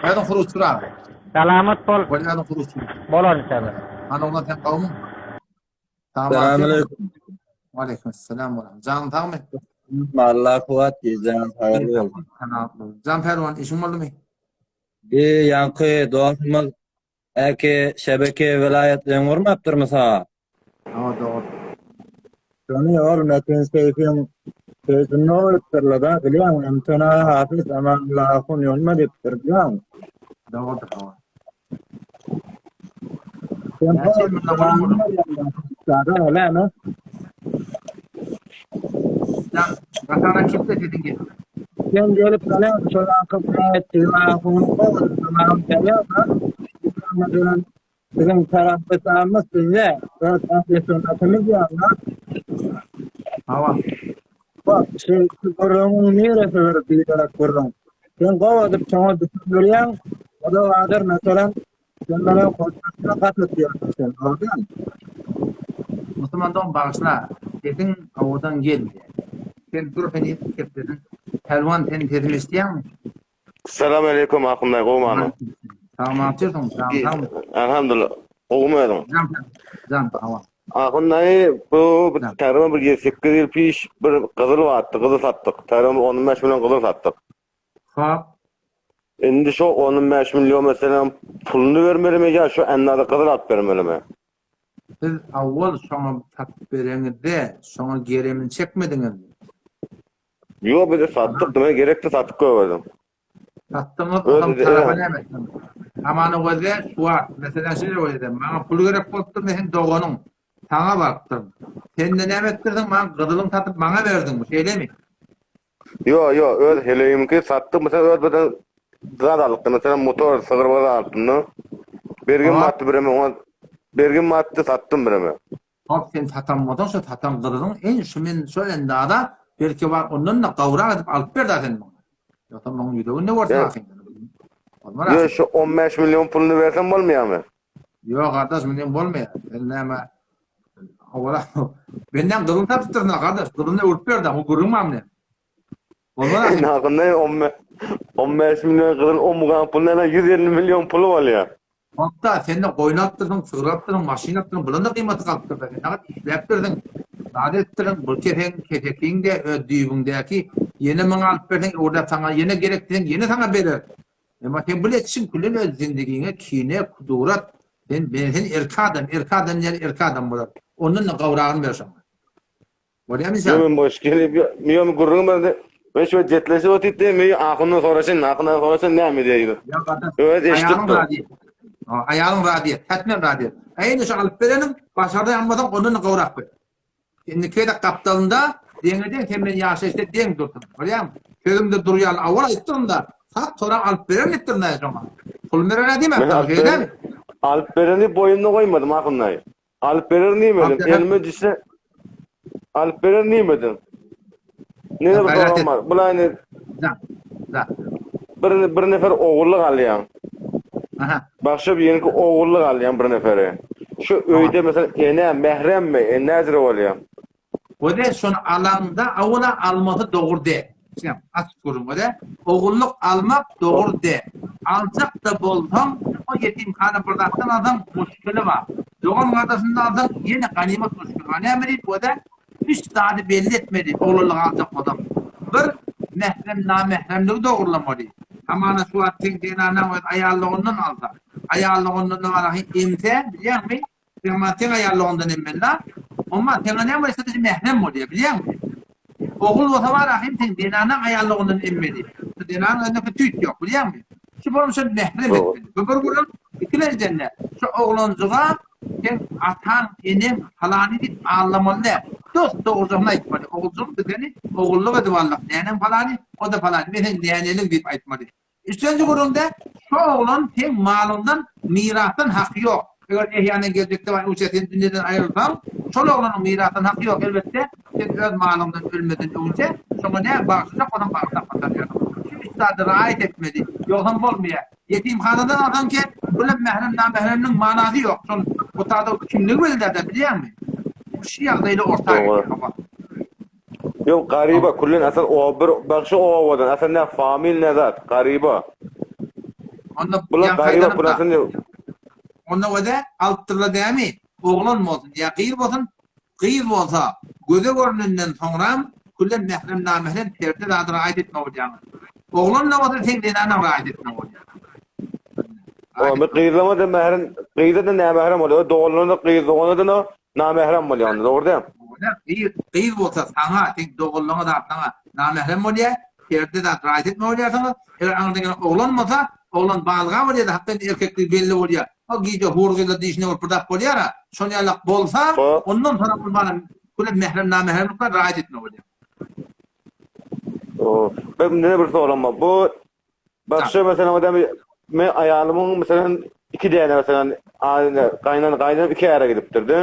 Speaker 1: Özüň huruçdyr aga.
Speaker 13: Salamat bol.
Speaker 1: Bolýa özüň huruçdyr.
Speaker 13: Bolar inşallah.
Speaker 1: Hany oglan sen gowmyň?
Speaker 14: Salam aleyküm.
Speaker 1: Aleyküm selam. Janyň sagmy?
Speaker 14: Allah kuwwat jan saglyk bolsun.
Speaker 1: Jan Pälwan işiň boldumy?
Speaker 14: Bi ýaňky dostumyz Äki şebeke welaýat öň urmapdyrmy saňa?
Speaker 1: Hawa dogry.
Speaker 14: Şony ol Metin Seýfiň söýsünde goýupdyrlar-da, bilýäňmi? Mtna Hafiz Amanullah Ahun ýoluna diýipdir, bilýäňmi?
Speaker 1: Dogrudyr, hawa.
Speaker 14: Sen
Speaker 1: Näçe ýyl mundan gürrüň boldy?
Speaker 14: Näme?
Speaker 1: Jan, gatara kimse sesiň geldi.
Speaker 14: Sen gelip gelen şol akyl welaýat Ahun gowy, gelýär-de. Biziň tarapdaşlarymyz sizde, öz ähli sünnetimiz ýaly.
Speaker 1: Hawa.
Speaker 14: Bak, şu gürrüňiň niresi bir biderek gürrüň. Sen gowy edip şoňa düşündirýäň, o-da bardyr, meselem, sen meniň hoşlaşyma gat etýärsiň sen, dogry dälmi?
Speaker 1: Musulman dogan bagyşla, sesiň owadan geldi. Sen dur heniz kepdesiň. Pälwan seniň sesimi eşidýäňmi?
Speaker 9: Salam aleýkum Ahundaý gowmamy?
Speaker 1: Sagmy otyrsyň? Sagmy sagmy?
Speaker 9: Elhamdülillah. Gowmy özüň?
Speaker 1: Jan jan hawa.
Speaker 9: Ahundaý bu bir tärim bir 8 ýyl piş bir gyzyl batdy, gyzyl satdyk. Tärim 15 million gyzyl satdyk.
Speaker 1: Hop.
Speaker 9: Indi şo 15 million meselem puluny bermelimi ýa şo endaza gyzyl alyp bermelimi?
Speaker 1: Siz awwal şoňa satyp bereňizde şoňa geremini çekmediňizmi?
Speaker 9: Ýok biz satdyk nime gerekdi satyp goýberdim.
Speaker 1: Satdyňyz onam tarapa näme etdiňiz? Amana gözle şu wagt meselem şeýle bolýada maňa pul gerek bolupdyr men seň doganyň saňa barypdyryn. Sende näme etdirdiň maňa gyzylyň satyp maňa berdiňmi şeýlemi?
Speaker 9: Ýo, ýo, öz heleýimki satdyk, meselem öz birden zat alypdym, meselem motor, sygyr bir zat alypdym-da. Bergim batdy bireme oňa, bergim batdy satdym bireme.
Speaker 1: Hop sen satan bolsaň şo satan gyzyň en şu men şo endada belki bar ondan-da gowrak edip alyp ber-dä sen maňa. Ýogsa muň ýüregini görseň ahyryn.
Speaker 9: Ýo şu 15 million puluny bersem bolmaýarmy?
Speaker 1: Ýok gardaş munyň bolmaýar. Sen näme Howala menden gyzyl satypdyryn gardaş gyzylyny öwrüp ber-dä bu gürrüň barmy?
Speaker 9: Bolmaz ahyryn. Hakynda 15 million gyzyl omgan puluna 150 million puly bolýar.
Speaker 1: Hatda sen-de goýun alypdyrsyň, sygyr alypdyrsyň, maşyn alypdyrsyň, bulan-da gymmaty galypdyr-da. Sen nagt işläpdirsiň, zat edipdirsiň, bu keseň, kesekiň-de öz düýbüňdäki, ýene maňa alyp berseň, öwürläp saňa ýene gerek diýseň, ýene saňa berer. Emma sen bul etişiň külen öz zindigiňe kine, kudurat. Sen, men sen erki adam, erki adam diýen erki adam bolar. Ondan-da gowragyny ber şoňa. Bolýamy
Speaker 9: sen? Ýöne boş gelip, ýöne gürrüň berdi. Men şu jetleşip otypdy, men ahundan soraşyn, ahundan soraşyn näme diýdi.
Speaker 1: Ýa gardaş, Öz eşidip dur. Aýalyň razy, hetmen razy. Eýni şu alyp bereniň, başardaýan bolsaň ondan gowrak ber. Indi gezek gapdalynda deňe deň sen men ýaşaýyşda deň dursun. Bolýamy? Sözüňde durýan awal aýtdym-da, sat soraň alyp bererin diýipdirin daýy şoňa. Pul berere diýmändim, şeýdemi?
Speaker 9: Alyp bereni boýnuna goýmadym ahundaýy. Alyp berer diýmedim. Elime düşse alyp berer diýmedim. Nene bir soragym bar. Bul aýny
Speaker 1: Da. Da.
Speaker 9: Bir bir nefer ogullyk alýaň.
Speaker 1: Aha.
Speaker 9: Başga biriniňki ogullyk alýaň bir neferi. Şu öýde mesela ene mähremmi, e, näzire bolýar?
Speaker 1: Göze şony alaňda awala almasy dogry de. Sen açyk gürrüň göze. Ogullyk almak dogry de. Aljak-da bolsaň, o ýetimhana bir zatdan alsaň muşkili bar. Dogan gardaşyndan alsaň ýene ganymat muşkili bar. Näme diýip göze? Üç zady belli etmeli oglanlyk aljak bolsaň. Bir, mährem namähremligi dogrulamaly. Hamana şu wagt seň zenanaň öz aýallygyndan alsa, aýallygyndan walahy emse, bilýäňmi? Sen maňa seň aýallygyndan emmeli-la. Omma saňa näme bolsa-da mährem bolýar, bilýäňmi? Ogul bolsa bar ahym seň zenanaň aýallygyndan emmeli. Şu zenanyň özündeki tüýt ýok, bilýäňmi? Şu bolan şol mährem etmeli. Bu bir gürrüň, ikilenjende şu oglanjyga seň ataň, eneň palany diýip aldamaly däl. Dost dogrujasyny aýtmaly. Oguljygym biz seni ogullyk edip aldyk. Neneň palany, o-da palany. Men seň näneliň diýip aýtmaly. Üçünji gürrüňde şo oglan seň malyňdan mirasdan haky ýok. Eger ehýanen geljekde baý uça sen dünýeden aýrylsaň, şol oglanyň mirasdan haky ýok. Elbetde, sen öz malyňdan ölmeden öňçe şoňa näme bagyşlajak bolsaň bagyşlap gatarýarsyň. Şu üç zady raýat etmeli. Ýogsam bolmaýar. Ýetimhanadan alsaň ket, bulam mährem namähremligiň manasy ýok. Şol otada kimligi belli-dä bilýäňmi? Şu ýagdaýla orta gelýär. Hawa.
Speaker 9: Ýok garyba küllen asal o bir bagşy owadan asal ne famil ne zat garyba.
Speaker 1: Onda
Speaker 9: Bular garyba pulasyny
Speaker 1: Onda öde alypdyrlar dämi? Oglan bolsun ýa gyz bolsun, gyz bolsa göze görnenden soňram küllen mährem namährem perde zady raýat etme bolýaňyz. Oglan da bolsa seň zenanaň raýat etme bolýar.
Speaker 9: O bir gyzlama da mährem gyza da nämährem bolýar. Doganlaryna da gyz dogana da Namährem bolýar onda, dogry däl?
Speaker 1: Gyz, gyz bolsa saňa, seň doganlaryňa zatlaryňa namährem bolýar, perde zat raýat etme bolýarsyňyz. Eger aňyrdan gelen oglan bolsa, oglan balga bolýar-da, hakdan erkekligi belli bolýar. O gije hur gyzlar dişine urup bir zat bolýar-a, şon ýalak bolsa, ondan soňra ol bana güle mährem namähremlik bar, raýat etme bolýar.
Speaker 9: O, ben ine bir soragym bar. Bu Başga meselem adam men aýalymyň meselem iki däne meselem gaýnan gaýynam iki äre gidipdir de.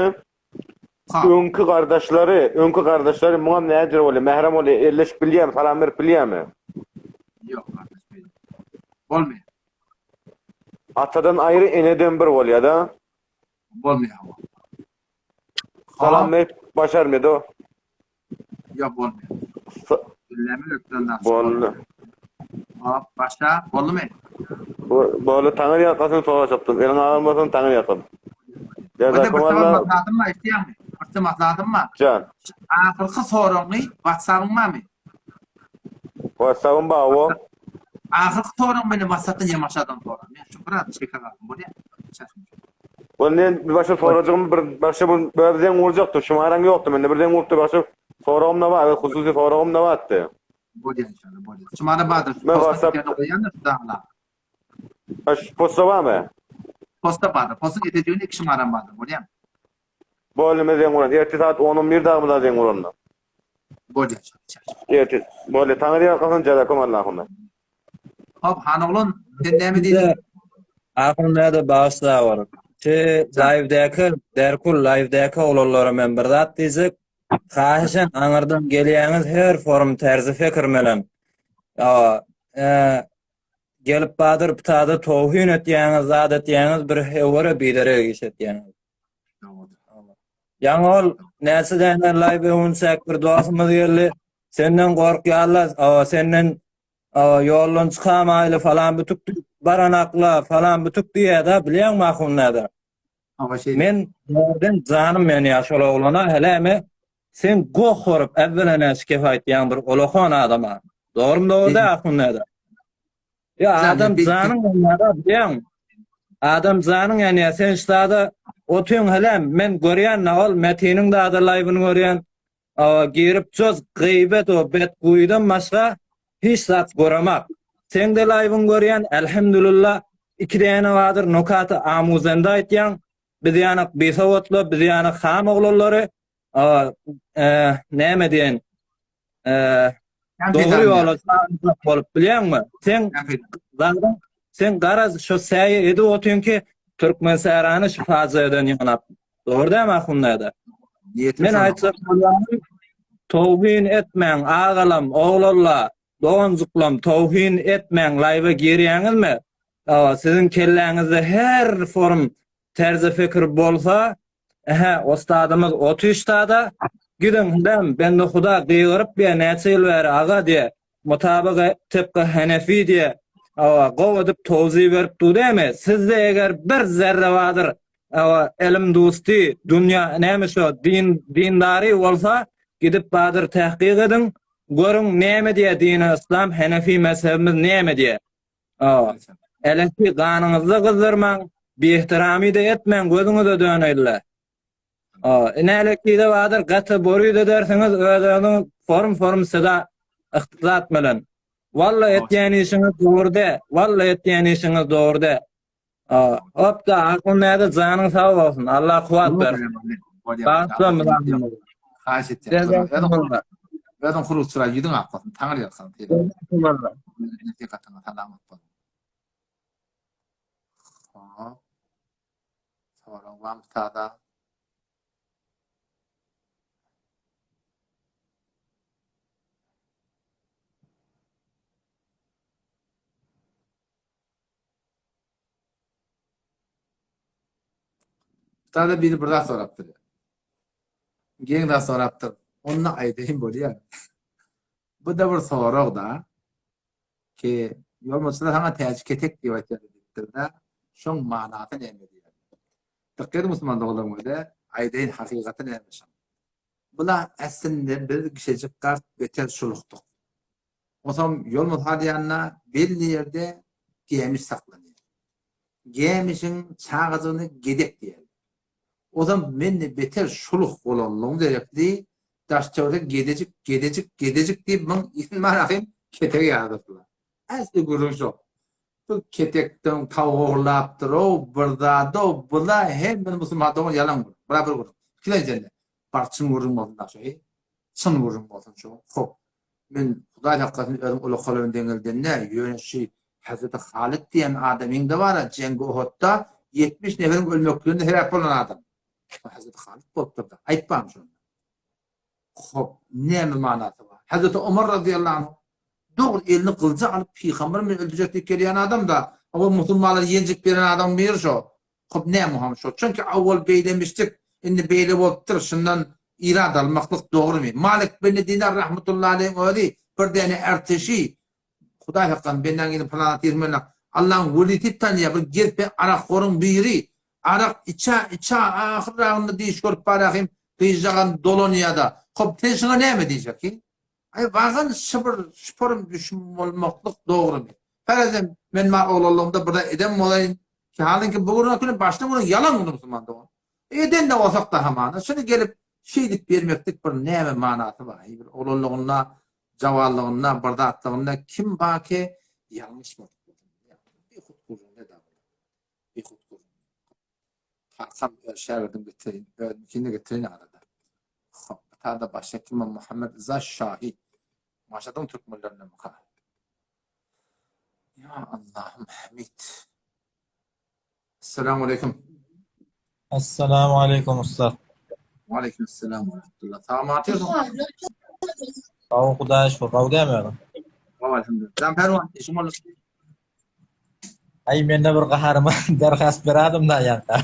Speaker 9: Öňki gardaşlary, öňki gardaşlary muňa näjür bolýar? Mährem bolýar, elleşip bilýärmi, salam berip bilýärmi?
Speaker 1: Ýok, gardaş beýle. Bolmaýar.
Speaker 9: Atadan aýry, eneden bir bolýar-da.
Speaker 1: Bolmaýar.
Speaker 9: Salam berip başarmady.
Speaker 1: Ýok bolmaýar.
Speaker 9: Boldy.
Speaker 1: Hop, başla. Boldumy?
Speaker 9: Boldy, taňry ýalkasyn soraşypdym. Eliň agyrmasyn, taňry ýalkasyn.
Speaker 1: Jazakumalla. Bir maslahatym bar, eşidýäňmi? Bir maslahatym bar.
Speaker 9: Jan.
Speaker 1: Ahyrky soragyňy WhatsApp-yň barmy?
Speaker 9: WhatsApp-ym bar, o.
Speaker 1: Ahyrky soragyňy meni WhatsApp-dan ýamaşadan sora. Men şu biraz çeke galdym, bolýar.
Speaker 9: Ol men bir başga sorajygym bir başga bir bir zeň urjakdy. Şumaraň ýokdy mende bir zeň urupdy başga soragym da bar, hususy soragym da bardy.
Speaker 1: Bolýar inşallah bolýar. Şumara bardyr.
Speaker 9: Men WhatsApp
Speaker 1: goýýan da dagla.
Speaker 9: Aş posta barmy?
Speaker 1: Posta bardyr. Postuň etejiginde iki şumaram bardyr. Bolýarmy?
Speaker 9: Boldy men zeň uran. Ertir saat 10-11 dagymyza zeň uranda.
Speaker 1: Bolýar.
Speaker 9: Ertir. Bolýar. Taňry ýalkasyn jazakum Allahumma.
Speaker 1: Hop, han oglan, sen näme diýdiň?
Speaker 14: Ahun näde bagyşla bor. Şu live-däki, Derkul live-däki oglanlara men bir zat diýjek. Haýyşan aňyrdan gelýäňiz her forum terzi fikir melen. Ýa, e, gelip badyr pitada towhin etýäňiz, zat etýäňiz, bir hewere biderek iş etýäňiz. Ýaňy ol näçe däne live öwünçäk bir dostumyz geldi. Senden gorkýarlar, awa senden awa ýoldan çykamaýly falan bütük baranakla falan bütük diýýär-de, bilýäňmi ahun näde?
Speaker 1: Awa şeýle.
Speaker 14: Men ýerden janym ýanýar şol oglana, heläme sen goh bolup äwwelen äşgär aýtýaň bir olakan adama. Dogrymy dogry däl ahun näde? Ya adam janyň ýanýar bilýäň. Adam janyň ýanýar. Sen ştada otyň helem men görýän ol Metiniň dada live-yny görýän. Awa girip çöz gyýbet o bet guýdan başga hiç zat göremak. Seň de live-yň görýän elhamdülillah iki däne bardyr nokaty amuzende aýtýaň. Biz ýanak bisowatlar, biz ýanak ham oglanlary. Awa näme diýen? Dogry ýola çagyrjak bolup bilýäňmi? Sen zadyň sen garaz şo säýe edip otyň ki Türkmensährany şu fajiadan ýygnap. Dogry dämi ahun däde? Men aýtjak bolýanym towhin etmäň agalam, oglanla, doganjyklam towhin etmäň laýwa girýäňizmi? Siziň kelläňizde her form terzi fikir bolsa Ähä, ostadymyz otyşda-da, Gidiň, hüdem, bende Huda gygyryp diýe, näçe ýyl bäri aga diýe, mutabygy tybky Henefi diýe, hawa, gowy edip towzi berip dur dämi? Sizde eger bir zerre bardyr, hawa, elm dusty, dunýa, näme şo, din, dindary bolsa, gidip bardyr tahkyk ediň, görüň, näme diýe dini yslam, Henefi mezhebimiz näme diýe? Hawa. Eleki ganyňyzda gyzdyrmaň, biehtiramy-da etmäň, gözüňize döneýin-le. Hawa, ine elekide bardyr, gaty boryt edersiňiz, öz-özüňiz form-form seda yhtyzat bilen. Walla etýän işiňiz dogry dä, walla etýän işiňiz dogry dä. Hawa, hopda, Ahun däde janyň sag bolsun, Allah kuwwat bersin. Bagyşla mydamyňyzy.
Speaker 1: Haýyş etýän. Özüň huruç çyraý ýüzüň ak bolsun. Taňry ýalkasyn. Nesihatyňa salamat bol. Hop. Sorag barmy sada? Sada biri bir zat sorapdyr. Geň zat sorapdyr. Onda aýdaýyn bolýar. Bu da bir sorag da. Ki ýolbaşçylar saňa täji ketek diýip aýtýar diýipdir-de. Şoň manasy näme diýýär. Dykgat ediň musulman doganlarym öde, aýdaýyn hakykaty näme şoň. Bula aslynda biz kişejik gart beter şulukdyk. Onsoň ýolmaz alýanda belli ýerde gämiş saklanýar. Gämişiň çagajygyny gedek diýerler. Ozam mende beter şuluh bolanlygyň derekli daş-töwerek gedejik, gedejik, gedejik diýip muň isim barahym ketege ýazdyrdylar. Äsli gürrüň şo. Bu ketekden tawuk ogurlapdyr-ow, bir zad-ow, bula hemme musulman dogan ýalan gürrüň. Bura bir gürrüň. Ikilenji indi bar çyn gürrüň bolsun da şo. Çyn gürrüň bolsun şo. Hop. Men Hudaý saklasyn özüm ulakalaryn deňelden-dä, ýöne şi Hezreti Halyt diýen adamyň-da bar-a, Jeňgi Uhudda 70 neferiň ölmekligine sebäp bolan adam. Şo Hezreti Halyt bolupdyr-da. Aýyp barmy şonda? Hop, näme manasy bar? Hezreti Omar razyýallahu anhu dogry elini gylyja alyp pygamber meni öldürjek diýip gelýän adam-da, hawa musulmanlary ýenjip beren adamyň biri şo. Hop näme muham şo. Çünki awwal beýlemişdik, indi beýle bolupdyr, şundan irad almaklyk dogrymy? Malik bin Dinar rahmetullahi aleýhiň özi bir däne erteşi, Hudaý saklasyn, bendäň ýüzüni pylana tirmenek, Allaň welisi tanýar, bir gezpe arakhoryň biri, arak içä, içä, ahyrragynda diş görüp barahym, gyzjagaz dolanýada. Hop, sen şuňa näme diýjek, hi? Aý wagan şybir şypyrym düşüm bolmaklyk dogrymy? Ferezem men ma oglanlygymda bir zat eden bolaýyn ki halyňky bu gürrüň küni başdan gürrüň ýalan gürrüň musulman dogan. Eden de bolsak da hamana şuny gelip şeýdip bermeklik bir näme manasy bar? Bir oglanlygynda jawallygynda bir zatlygynda kim bar ki ýalňyşmadyk bolsun. Bihut gürrüň ne da. Bihut gürrüň. Kakam öz şägirdim getireýin, özümkini getireýin arada. Hop. Hatada başga kim bar? Muhammed Rıza Şahi. Maşadyň türkmenlerinden mika? Ya Allahym Hamid. Esselamu aleýkum.
Speaker 15: Esselamu aleýkum ussat.
Speaker 1: Wa aleýkum esselam we rahmetullah. Sag otyrsyň?
Speaker 15: Sag Hudaýa şükür. Gowy dämi özüň?
Speaker 1: Gowy elhamdülillah. Jan Perwan, işiň bolsun.
Speaker 15: Aý mende bir gaharyma derhast beradym da ýaňka.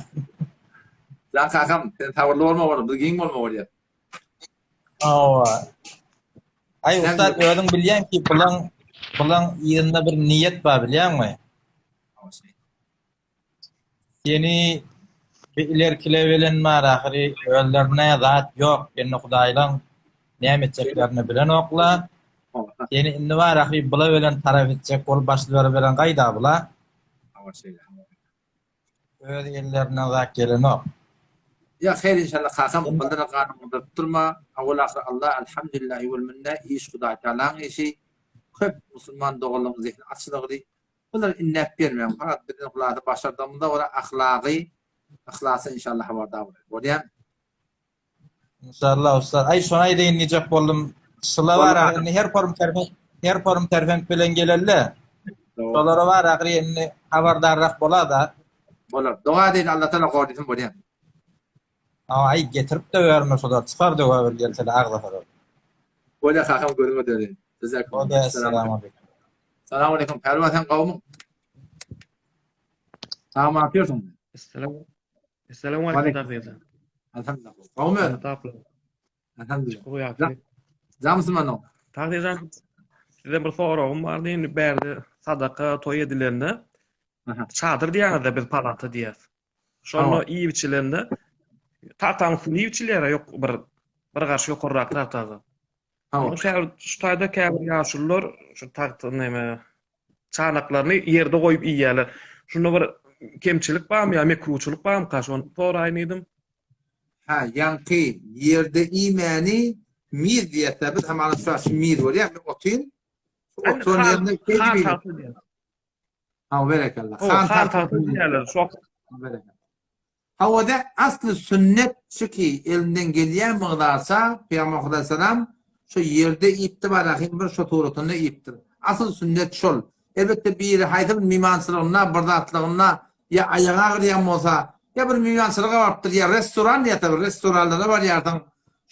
Speaker 1: Jan kakam, sen sabyrly bolma bolýar, biz giň bolma bolýar.
Speaker 15: Hawa. Aý ussat özüň bilýän ki bulaň bulaň yzynda bir niýet bar bilýäňmi? Seni bir ilerkile bilen bar ahyry özlerine zat ýok indi hudaýlaň näme etjeklerini bilenokla. Seni indi bar ahyry bula bilen tarap etjek bolup başlary bilen gaýda bula.
Speaker 1: Hawa şeýle.
Speaker 15: Öz ellerinden zat gelenok.
Speaker 1: Ýa haýyr inşallah kakam gyzyna ganyň gyzdyryp durma awal ahyr Allah elhamdülillahi wel minne iş Hudaý Tagalaň işi köp musulman doganlaryň zehni açylygdy Bular indäp bermäň fakat bizden hulasa başardygymyza görä ahlagy yhlasy inşallah habardar bolar. Bolýamy?
Speaker 15: Inşallah ussat. Aý şony aýdaýyn diýjek boldum. Şyla bar ahyry indi her forum terfen her forum terfent bilen gelelde. Şolara bar ahyry indi habardarrak bolada.
Speaker 1: Bolar. Doga edeýin Allah taala gorsyn bolýamy?
Speaker 15: Aý getirip de berme şolar çykar döwä bir gelsele agzasalar.
Speaker 1: Bolýa kakam gözüňe döneýin.
Speaker 15: Bolýa essalamu aleýkum.
Speaker 1: Salam aleýkum. Pälwan sen gowmyň? Sagmy atýarsyň?
Speaker 16: Esselam. Esselamu aleýkum Tagsyr.
Speaker 1: Alhamdulillah. Gowmy özüň? Alhamdulillah. Jamsyn mano.
Speaker 16: Tagsyr size bir soragym bardy. Indi bärde sadaka toý edilende çadyr diýýäňizde biz palata diýýäs. Şonda iýip içilende tagtaň üstünde iýip içilýär ýok bir bir gaş ýokarrak tagtada. Hawa. Şu şu taýda käbir ýaşulular şu tagta näme çanaklaryny ýerde goýup iýýärler. Şunda bir kemçilik barmy ýa mekruhçylyk barmyka şony soraýyn diýdim.
Speaker 1: Ha, ýaňky ýerde iýmäni miz diýýäs-dä biz, hamana şu miz bolýar, men otyryn. Şu oturan ýerinde şeýdip Hawa berekella.
Speaker 16: Han tagty diýýärler. Şo.
Speaker 1: Berekella. Hawa da asly sünnet şu ki elinden gelýän mygdarça Pygamber Hudaý şu ýerde iýipdi barahym bir şo suratynda iýipdir. Asyl sünnet şol. Elbetde biri haýsy bir mimançylygynda bir zatlygynda ýa aýagy agyrýan bolsa ýa bir mimançylyga barypdyr ýa restoran diýýär bir restoranlara barýarsyň.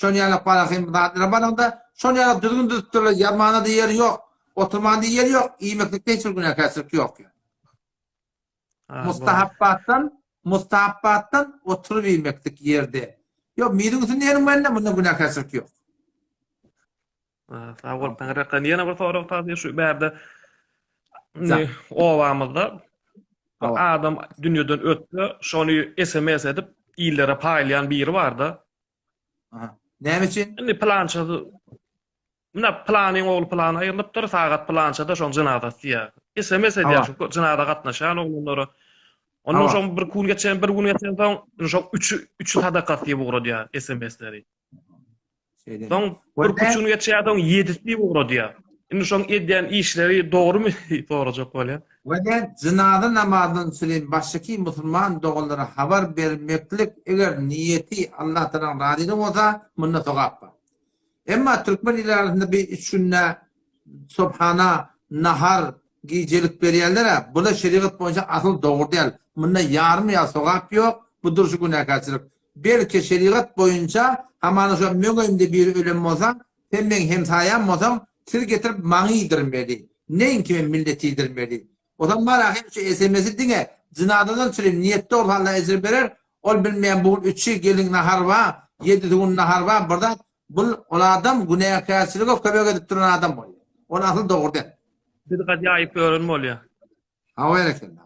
Speaker 1: Şon ýaly barahym zatlara baraňda şon ýaly düzgün düzüpdirler ýazmana-da ýeri ýok. Oturmanda ýer ýok, iýmeklikde hiç bir günäkärçilik ýok. Mustahapbatdan, mustahapbatdan oturyp iýmeklik ýerde. Ýok, miziň üstünde ýeriň bende, munda günäkärçilik ýok.
Speaker 16: Sag bol, Taňryýalkyn. Ýene bir sorag tagsyr şu bärde indi obamyzda bir adam dünýeden ötse, şony SMS edip illere paýlaýan biri barda.
Speaker 1: Aha. Näme üçin?
Speaker 16: Indi pylança Mine pylanyň ogly pylana aýrylypdyr, sagat pylançada şoň jynazasy diýýär. SMS edýär şu jynaza gatnaşýan oglanlara. Ondan soň bir gün geçen, bir gün geçen soň şoň üçi üçi sadakasy diýip ugradýar SMS-leri. Soň bir üç gün geçýär, soň ýedisi diýip ugradýar. Indi şoň edýän işleri dogrumy diýip sorajak bolýan.
Speaker 1: We-de jynaza namazyndan üçin başyky musulman doganlara habar bermeklik eger niýeti Allah Tagalaň razylygy bolsa, munda sogap bar. Emma türkmen il arasynda bir üç günde sobhana, nahar, gijelik berýärler-ä, bula şerigat boýunça asyl dogry däl. Munda ýarym ýa sogap ýok, bu durşy günäkärçilik. Belki şerigat boýunça hamana şo meň öýümde biri ölen bolsa, sen meň hemsaýam bolsaň, siz getirip maňa iýdirmeli. Neňki men millete iýdirmeli. Ozan bar ahim şu SMS-i diňe jynazadan çürim niýetde bolsa Allah ejir berer, ol bilmeýän bu gün üçi gelin nahar ba, ýedisi gün nahar ba bir zat bul ol adam günäkärçilige kömek edip duran adam bolýar. Ol asyl dogry däl.
Speaker 16: Bidgat ýaýyp ýören bolýar.
Speaker 1: Hawa berekella.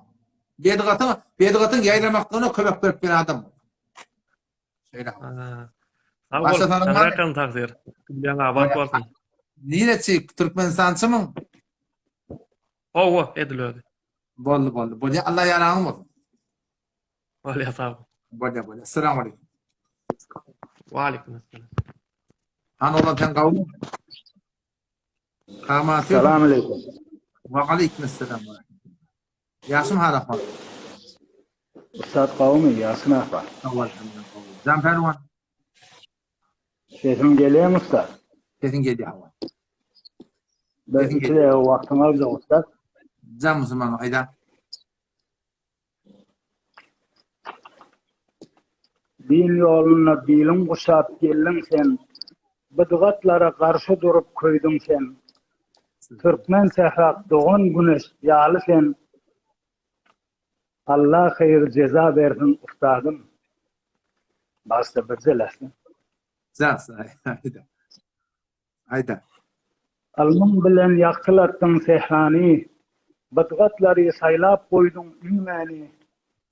Speaker 1: Bidgatyň bidgatyň ýaýramaklygyna kömek berip ýören adam bolýar. Şeýle.
Speaker 16: Sag bol. Saňa tagsyr. Dünýäň abat bolsun.
Speaker 1: Nireçi? Türkmenistançymyň?
Speaker 16: Hawa, edil özi.
Speaker 1: Boldy, boldy. Bolýa, Allah ýaragyň bolsun.
Speaker 16: Bolýa, sag bol.
Speaker 1: Bolýa, bolýa. Assalamu alaykum.
Speaker 16: Wa alaykum assalam.
Speaker 1: Han oğlan sen gawmy? Kama
Speaker 2: Salam alaykum.
Speaker 1: Wa alaykum assalam. Ýagşymy hal ahwal?
Speaker 2: Ussat gawmy, ýagşymy ahwal?
Speaker 1: Jan Pälwan.
Speaker 17: Sesim gelýärmi ussat?
Speaker 1: Sesiň gelýär hawa.
Speaker 17: Bir
Speaker 1: Sesiň
Speaker 17: iki
Speaker 1: gelýär.
Speaker 17: dagyga wagtyňy aljak ussat.
Speaker 1: Jan musulman aýda.
Speaker 17: Din ýolunda biliň guşap geldiň sen, Bydgatlara garşy durup köýdüň sen. Türkmen sährak dogan güneş ýaly sen, Allah haýyr jeza bersin ustadym. Başda birje läsne.
Speaker 1: Jan aýda. Aýda.
Speaker 17: Ylmyň bilen ýagtylatdyň sährany, Bydgatlary saýlap goýduň üýmäni,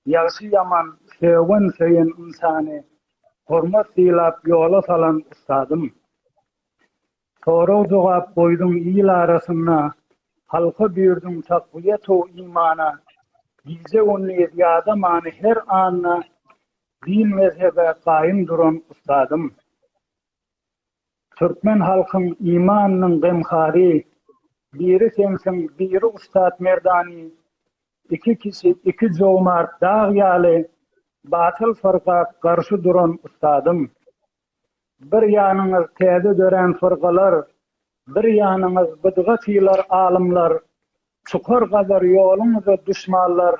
Speaker 17: Ýagşy-ýaman, sögen-söýen ynsany, Hormat sylap ýola salan ussadym. Sorag-jogap goýduň il arasynda, Halka düýrdüň takwyýet-u imana, Gije-gündiz ýadamany her anda, Din-mezhebe gaýym duran ussadym. Türkmen halkyň imanynyň gemhary, Biri sensiň, biri ussat Merdany, Iki kişi iki jomart dag ýaly, Batyl fyrga garşy duran ussadym. Bir ýanyňyz täze dörän fyrgalar, Bir ýanyňyz bydgatylar alymlar, Çukur gazar ýoluňyza duşmanlar,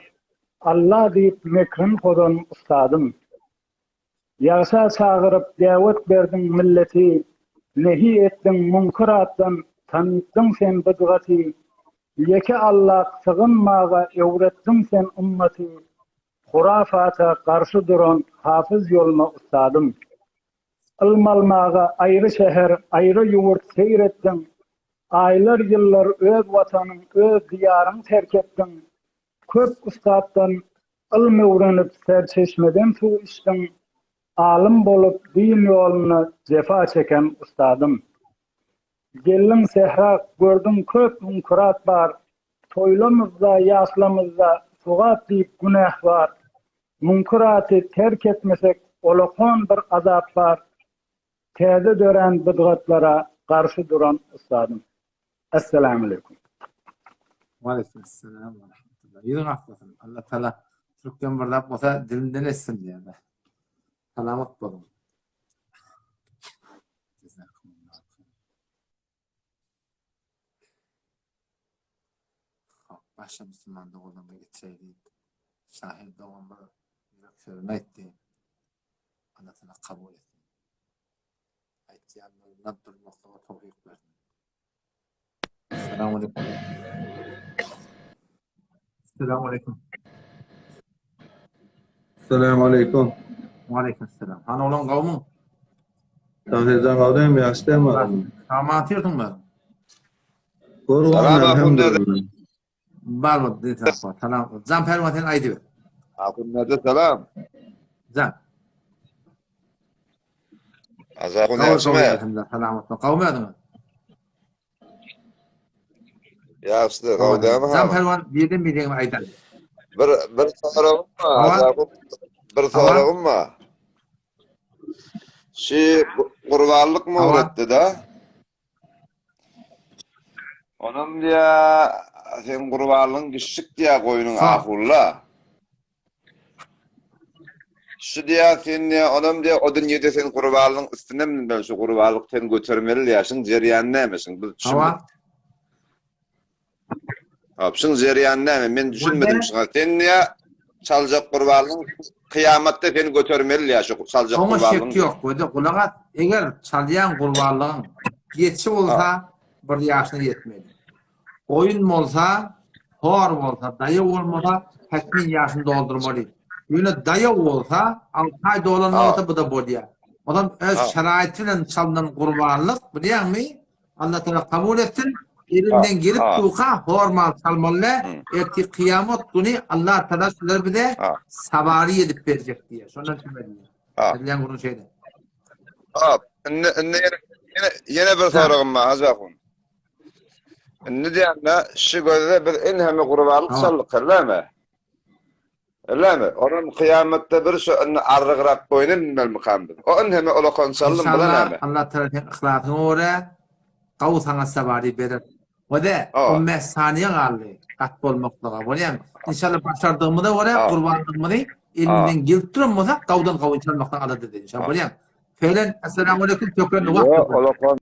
Speaker 17: Alla diýip mekrin pozan ussadym. Ýagşa çagyryp däwet berdiň milleti, Nehi etdiň muňkyratdan, tanytdyň sen bydgaty, Ýeke Allak sygynmaga öwretdiň sen ymmaty, Hurafata garşy duran hafyz ýoluna ussadym. Ylm almaga aýry şäher, aýry ýurt seýr etdiň, Aýlar, ýyllar öz watanyň, öz diýaryň terk etdiň, Köp ussatdan ylm öwrenip serçeşmeden suw içdiň, Alym bolup din ýolunda jepa çeken ussadym. Geldiň sähra gördüň köp müňkürat bar, Toýlamyzda ýaşlamyzda sogap diýip günäh bar, Müňküraty terk etmesek olakon bir azap bar, Täze dörän bydgatlara garşy duran ussadym. Esselamualeýkum.
Speaker 1: Waleýkim esselam we rahmetullah. Ýüzüň ak bolsun. Allah Taala türkden bir zat bolsa dilinden etsin diýýär. Salamat boluň. Hop, başga musulman doganlaryna geçeýli. Şahin dogan bir ýürek sözüni aýtdy. Allah Taala kabul etsin. Aýtýanlaryndan durmaklyga towfyk bersin. Assalamu alaykum. Assalamu alaykum.
Speaker 18: Assalamu alaykum.
Speaker 1: Wa alaykum assalam. Hany oglan gowmyň?
Speaker 18: Tahirjan gowdym, ýagşy dämi?
Speaker 1: Tamam, atyrdyňmy?
Speaker 18: Salam
Speaker 1: elhamdülillah. Bar bol, salam. Jan Pälwan sen aýdyber.
Speaker 8: Ahunlarda salam.
Speaker 1: Jan.
Speaker 8: Azakun ýagşymy?
Speaker 1: Elhamdülillah, salamat. Gowmy özüňiz?
Speaker 8: Ýagşydyr, gowy dämi
Speaker 1: Jan Pälwan birden birden aýdan.
Speaker 8: Bir bir soragym bar, Azakun. Bir soragym bar. Şi gurbanlyk möwretdi da. Onam diýä, seň gurbanlygyň giçjik diýä goýnuň ahulla. Şu diýä sen diýä, onam diýä o dünýede sen gurbanlygyň üstüne münmeli, şu gurbanlyk sen götermeli diýä, şuň jerýany näme şuň biz düşünmedik. Hop, şuň jerýany näme? Men düşünmedim şuňa. Sen diýä çaljak gurbanlygyň kyýamatda sen götermeli diýä şu çaljak
Speaker 1: Oňa
Speaker 8: gurbanlygyň.
Speaker 1: şek ýok. Göze gulak as. Eger çalýan gurbanlygyň geçi bolsa bir ýaşyna ýetmeli. Goýun bolsa, hor bolsa, daýaw bolmasa hätmin ýaşyny doldurmaly. Ýöne daýaw bolsa, alty aý dolan bolsa bu-da bolýar. Onam öz şeraýty bilen çalynan gurbanlyk, bilýäňmi? Allah Taala kabul etsin. Elinden gelip durka hor mal çalmaly däl. Ertir kyýamat güni Allah Taala şular bize sabary edip berjek diýýär. Şondan şübheli. Edilýän gürrüň şeýle.
Speaker 8: Hop, indi indi ýene ýene bir soragym bar Hajy ahun. Indi diýende şu gözde biz enheme gurbanlyk çaldyk, helleme? Öylemi? Onam kyýamatda bir şu indi arrygrak boýuna münmelmikam biz? O indi olakan çaldym bula
Speaker 1: Inşallah
Speaker 8: näme?
Speaker 1: Allah Taala seň yhlasyňa görä gawy saňa sabary berer. Wede 15 saniýe galdy gat bolmaklyga. Bolýamy? Inşallah başardygymyza görä gurbanlygymyzy elimizden gelip duran bolsa gawdan gawy çalmakdan alada edeli. Inşallah bolýamy? Felen, Esselamu aleýkum, tökenli wagt.
Speaker 8: Ýok, ol okan.